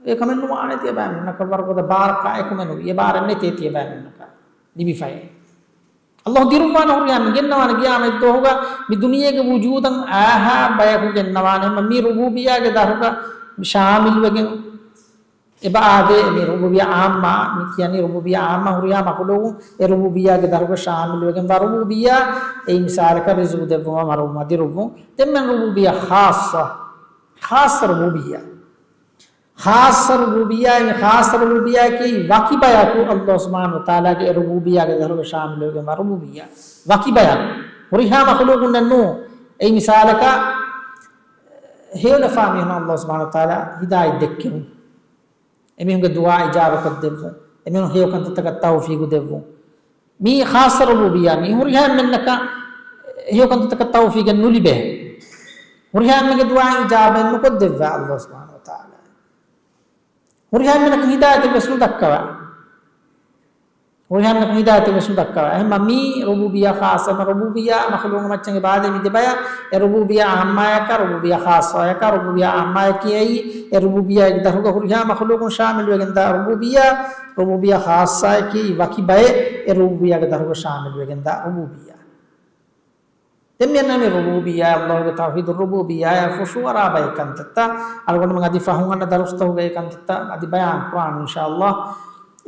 އެކަމެއް ނުވާނެ ތިޔަބައިމީހުންނަކަށް ވަރުގަދަ ބާރަކާ އެކަމެއް ނުވި. އެ ބާރެއް ނެތޭ ތިޔަބައިމީހުންނަކަށް ލިބިފައޭ. އައްލާހު ދިރުއްވާނެ ހުރިހާ އެންމެ، ގެންނަވާނެ ގިޔާމަތް ދުވަހުގަ މި ދުނިޔޭގެ ވުޖޫދަށް އައިހާ ބަޔަކު ގެންނަވާނެ. އެހެންމަ މި ރުބޫބިއްޔާގެ ދަށުގަ ޝާމިލްވެގެން އެބަ އާދޭ. މި ރުބޫބިއްޔާ ޢާއްމާ، މި ކިޔަނީ ރުބޫބިއްޔާ ޢާއްމާ، ހުރިހާ މަޚުލޫގުން އެ ރުބޫބިއްޔާގެ ދަށުގަ ޝާމިލްވެގެންވާ ރުބޫބިއްޔާ. އެއީ މިސާލަކަށް ރިޒުގު ދެއްވުމާ މަރުވުމާ ދިރުއްވުން. ދެންމެ ރުބޫބިއްޔާ ޚާއްޞަ، ޚާއްޞަ ރުބޫބިއްޔާ. ޚާއްޞަ ރުބޫބިއްޔާ، މި ޚާއްޞަ ރުބޫބިއްޔާއަކީ ވަކި ބަޔަކު އައްލާހު ސުބްޙާނަހު ވަތަޢާލާގެ އެ ރުބޫބިއްޔާގެ ދަށުގަ ޝާމިލުވެގެންވާ ރުބޫބިއްޔާ. ވަކި ބަޔަކު. ހުރިހާ މަޚުލޫގުންނެއް ނޫން. އެއީ މިސާލަކަށް، ހެޔޮލަފާ މީހުން އައްލާހު ސުބްޙާނަހު ވަތަޢާލާ ހިދާޔަތް ދެއްކެވުން. އެމީހުންގެ ދުޢާ އިޖާބަކޮށްދެއްވުން. އެމީހުން ހެޔޮ ކަންތައްތަކަށް ތައުފީގު ދެއްވުން. މީ ޚާއްޞަ ރުބޫބިއްޔާ، މީ ހުރިހާ އެންމެންނަކަށް ހެޔޮ ކަންތައްތަކަށް ތައުފީގެއް ނުލިބޭ. ހުރިހާ އެންމެންގެ ދުޢާއަށް އިޖާބައެއް ނުކޮށްދެއްވާ އައްލާހު ސުބްޙާނަހު ވަތަޢާލާ. ހުރިހާ އެންމެންނަކަށް ހިދާޔަތެއް ވެސް ނުދައްކަވާ. ހުރިހާ އެންމެންނަކަށް ހިދާޔަތެއް ވެސް ނުދައްކަވާ. އެހެންމަ މީ ރުބޫބިއްޔާ ޚާއްޞަ، އެހެންމަ ރުބޫބިއްޔާ މަޚުލޫގު މައްޗަށް އެބަ އާދޭ މި ދެ ބަޔަށް. އެ ރުބޫބިއްޔާ ޢާއްމާޔަކާ، ރުބޫބިއްޔާ ޚާއްޞާޔަކާ. ރުބޫބިއްޔާ ޢާއްމާޔަކީ އެއީ އެ ރުބޫބިއްޔާގެ ދަށުގަ ހުރިހާ މަޚުލޫގުން ޝާމިލުވެގެންދާ ރުބޫބިއްޔާ. ރުބޫބިއްޔާ ޚާއްޞާޔަކީ ވަކި ބައެއް އެ ރުބޫބިއްޔާގެ ދަށުގަ ޝާމިލުވެގެންދާ ރުބޫބިއްޔާ. ދެން މިއަންނަނީ ރުބޫބިއްޔާ، އައްލާހުގެ ތައުޙީދު ރުބޫބިއްޔާޔާ ފުށުއަރާ ބައެއް ކަންތައްތައް. އަޅުގަނޑުމެން އަދި ފަހުން އަންނަ ދަރުސްތަކުގަ އެ ކަންތައްތައް އަދި ބަޔާން ކުރާނަން އިންޝާއައްލާހް.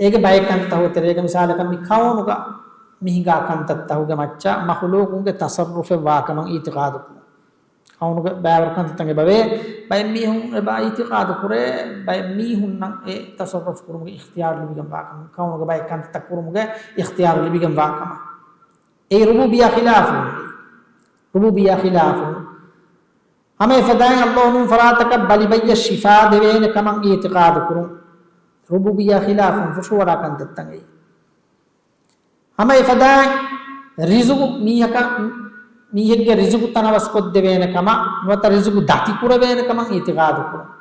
އޭގެ ބައެއް ކަންތައްތަކުގެ ތެރޭގަ މިސާލަކަށް މި ކައުނުގަ މި ހިނގާ ކަންތައްތަކުގެ މައްޗަށް މަޚުލޫގުންގެ ތަޞައްރުފެއް ވާކަމަށް އިޢުތިޤާދު ކުރުން. ކައުނުގެ ބައިވަރު ކަންތައްތަކެއް އެބަވޭ. ބައެއް މީހުން އެބަ އިޢުތިޤާދު ކުރޭ، ބައެއް މީހުންނަށް އެ ތަޞައްރުފު ކުރުމުގެ އިޚްތިޔާރު ލިބިގެން ވާކަމަށް، ކައުނުގެ ބައެއް ކަންތައްތައް ކުރުމުގެ އިޚްތިޔާރު ލިބިގެން ވާކަމަށް. އެއީ ރުބޫބިއްޔާ ޚިލާފު. ރުބޫބިއްޔާ ޚިލާފު. ހަމަ އެފަދައިން އައްލާހު ނޫން ފަރާތަކަށް ބަލި ބައްޔަށް ޝިފާ ދެވޭނެ ކަމަށް އިޢުތިޤާދު ކުރުން. ރުބޫބިއްޔާ ޚިލާފުން ފުށުއަރާ ކަންތައްތައް އެއީ. ހަމަ އެފަދައިން ރިޒުގު މީހަކަށް، މީހެއްގެ ރިޒުގު ތަނަވަސްކޮށްދެވޭނެ ކަމަށް ނުވަތަ ރިޒުގު ދަތިކުރެވޭނެ ކަމަށް އިޢުތިޤާދު ކުރުން.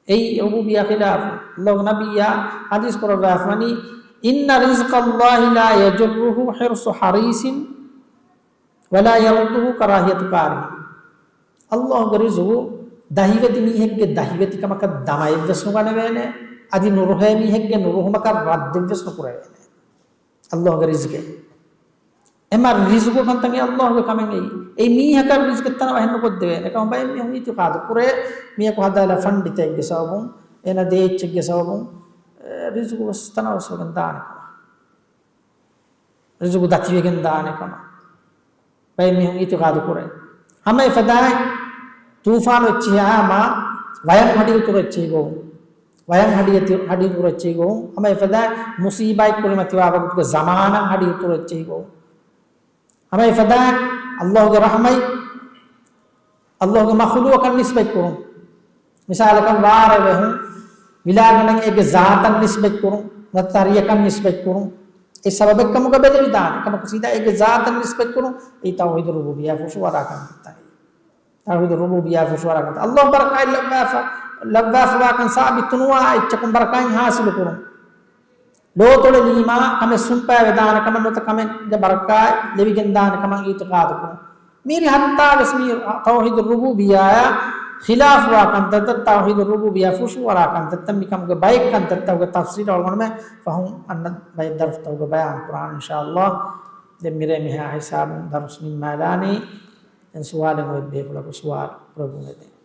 އެއީ ރުބޫބިއްޔާ ޚިލާފު. އައްލާހުގެ ނަބިއްޔާ ޙަދީޘް ކުރައްވާފަވަނީ، إن رزق الله لا يجره حرص حريص ولا يرده كراهية كاره. އައްލާހުގެ ރިޒުގު ދަހިވެތި މީހެއްގެ ދަހިވެތިކަމަކަށް ދަމައެއްވެސް ނުގަނެވޭނެ. އަދި ނުރުހޭ މީހެއްގެ ނުރުހުމަކަށް ރައްދެއްވެސް ނުކުރެވޭނެ. އައްލާހުގެ ރިޒްގެއް. އެމަ ރިޒުގު ކަންތައް އެ އައްލާހުގެ ކަމެއް އެއީ. އެ މީހަކަށް ރިޒްގެއް ތަނަވަ ހެން ނުކޮށްދެވޭނެ ކަމަށް ބައެއް މީހުން އިތިޤާދު ކުރޭ. މީހަކު ހަދާލާ ފަންޑިތެއްގެ ސަބަބުން، އޭނަ ދޭ އެއްޗެއްގެ ސަބަބުން، އެ، ރިޒުގު ވެސް ތަނަވަސްވެގެން ދާނެ ކަމަށް. ރިޒުގު ދަތިވެގެން ދާނެ ކަމަށް ބައެއް މީހުން އިތިޤާދު ކުރޭ. ހަމަ އެފަދައިން ތޫފާނު އެއްޗެހި ހަމަ ވަޔަން ހަޑި އުތުރު އެއްޗެހި ގޮވުން. ވަޔަށް ހަޑި އެތި-، ހަޑި އުތުރު އެއްޗެހި ގޮވުން. ހަމަ އެފަދައިން މުސީބާތް ކުރިމަތިވާ ވަގުތުގެ ޒަމާނަށް ހަޑި އުތުރު އެއްޗެހި ގޮވުން. ހަމަ އެފަދައިން އައްލާހުގެ ރަޙްމަތް އައްލާހުގެ މަޚުލޫޤަކަށް ނިސްބަތްކުރުން. މިސާލަކަށް ވާރޭ ވެހުން، ވިލާގަނޑަށް އޭގެ ޒާތަށް ނިސްބަތްކުރުން، ނަތަރިޔަކަށް ނިސްބަތްކުރުން. އެ ސަބަބެއްކަމުގަ ބެލެވިދާނެ ކަމަކު ސީދާ އޭގެ ޒާތަށް ނިސްބަތްކުރުން. އެއީ ތައުޙީދު ރުބޫބިއްޔާ ފުށުއަރާ ކަންތައްތައް. ތައުޙީދު ރުބޫބިއްޔާ ފުށުއަރާ ކަންތައް. އައްލާހު ބަރަކާތް ލައްވާފަ، ލައްވާފަވާކަން ސާބިތުނުވާ އެއްޗަކުން ބަރަކާތް ޙާޞިލުކުރުން. ލޯތޮޅެއް ލީމާ ކަމެއް ސުންޕައި ވެދާނެ ކަމަށް ނުވަތަ ކަމެއްގެ ބަރަކާތް ލެވިގެން ދާނެ ކަމަށް އިޢުތިޤާދު ކުރުން. މީރި ހައްތާވެސް މީ ތައުޙީދު ރުބޫބިއްޔާއާ ޚިލާފުވާ ކަންތައްތައް، ތައުޙީދު ރުބޫބިއްޔާ ފުށުއަރާ ކަންތައްތައް، މިކަމުގެ ބައެއް ކަންތައްތަކުގެ ތަފްޞީލް އަޅުގަނޑުމެން ފަހުން އަންނަ ބައެއް ދަރުސްތަކުގަ ބަޔާން ކުރާނަން އިންޝާﷲ. ދެން މިރޭ މިހާ ހިސާބުން ދަރުސް ނިންމާލާނީ. ދެން ސުވާލެއް އޮތް ބޭފުޅަކު ސުވާލު ކުރެއްވުން އެދެން.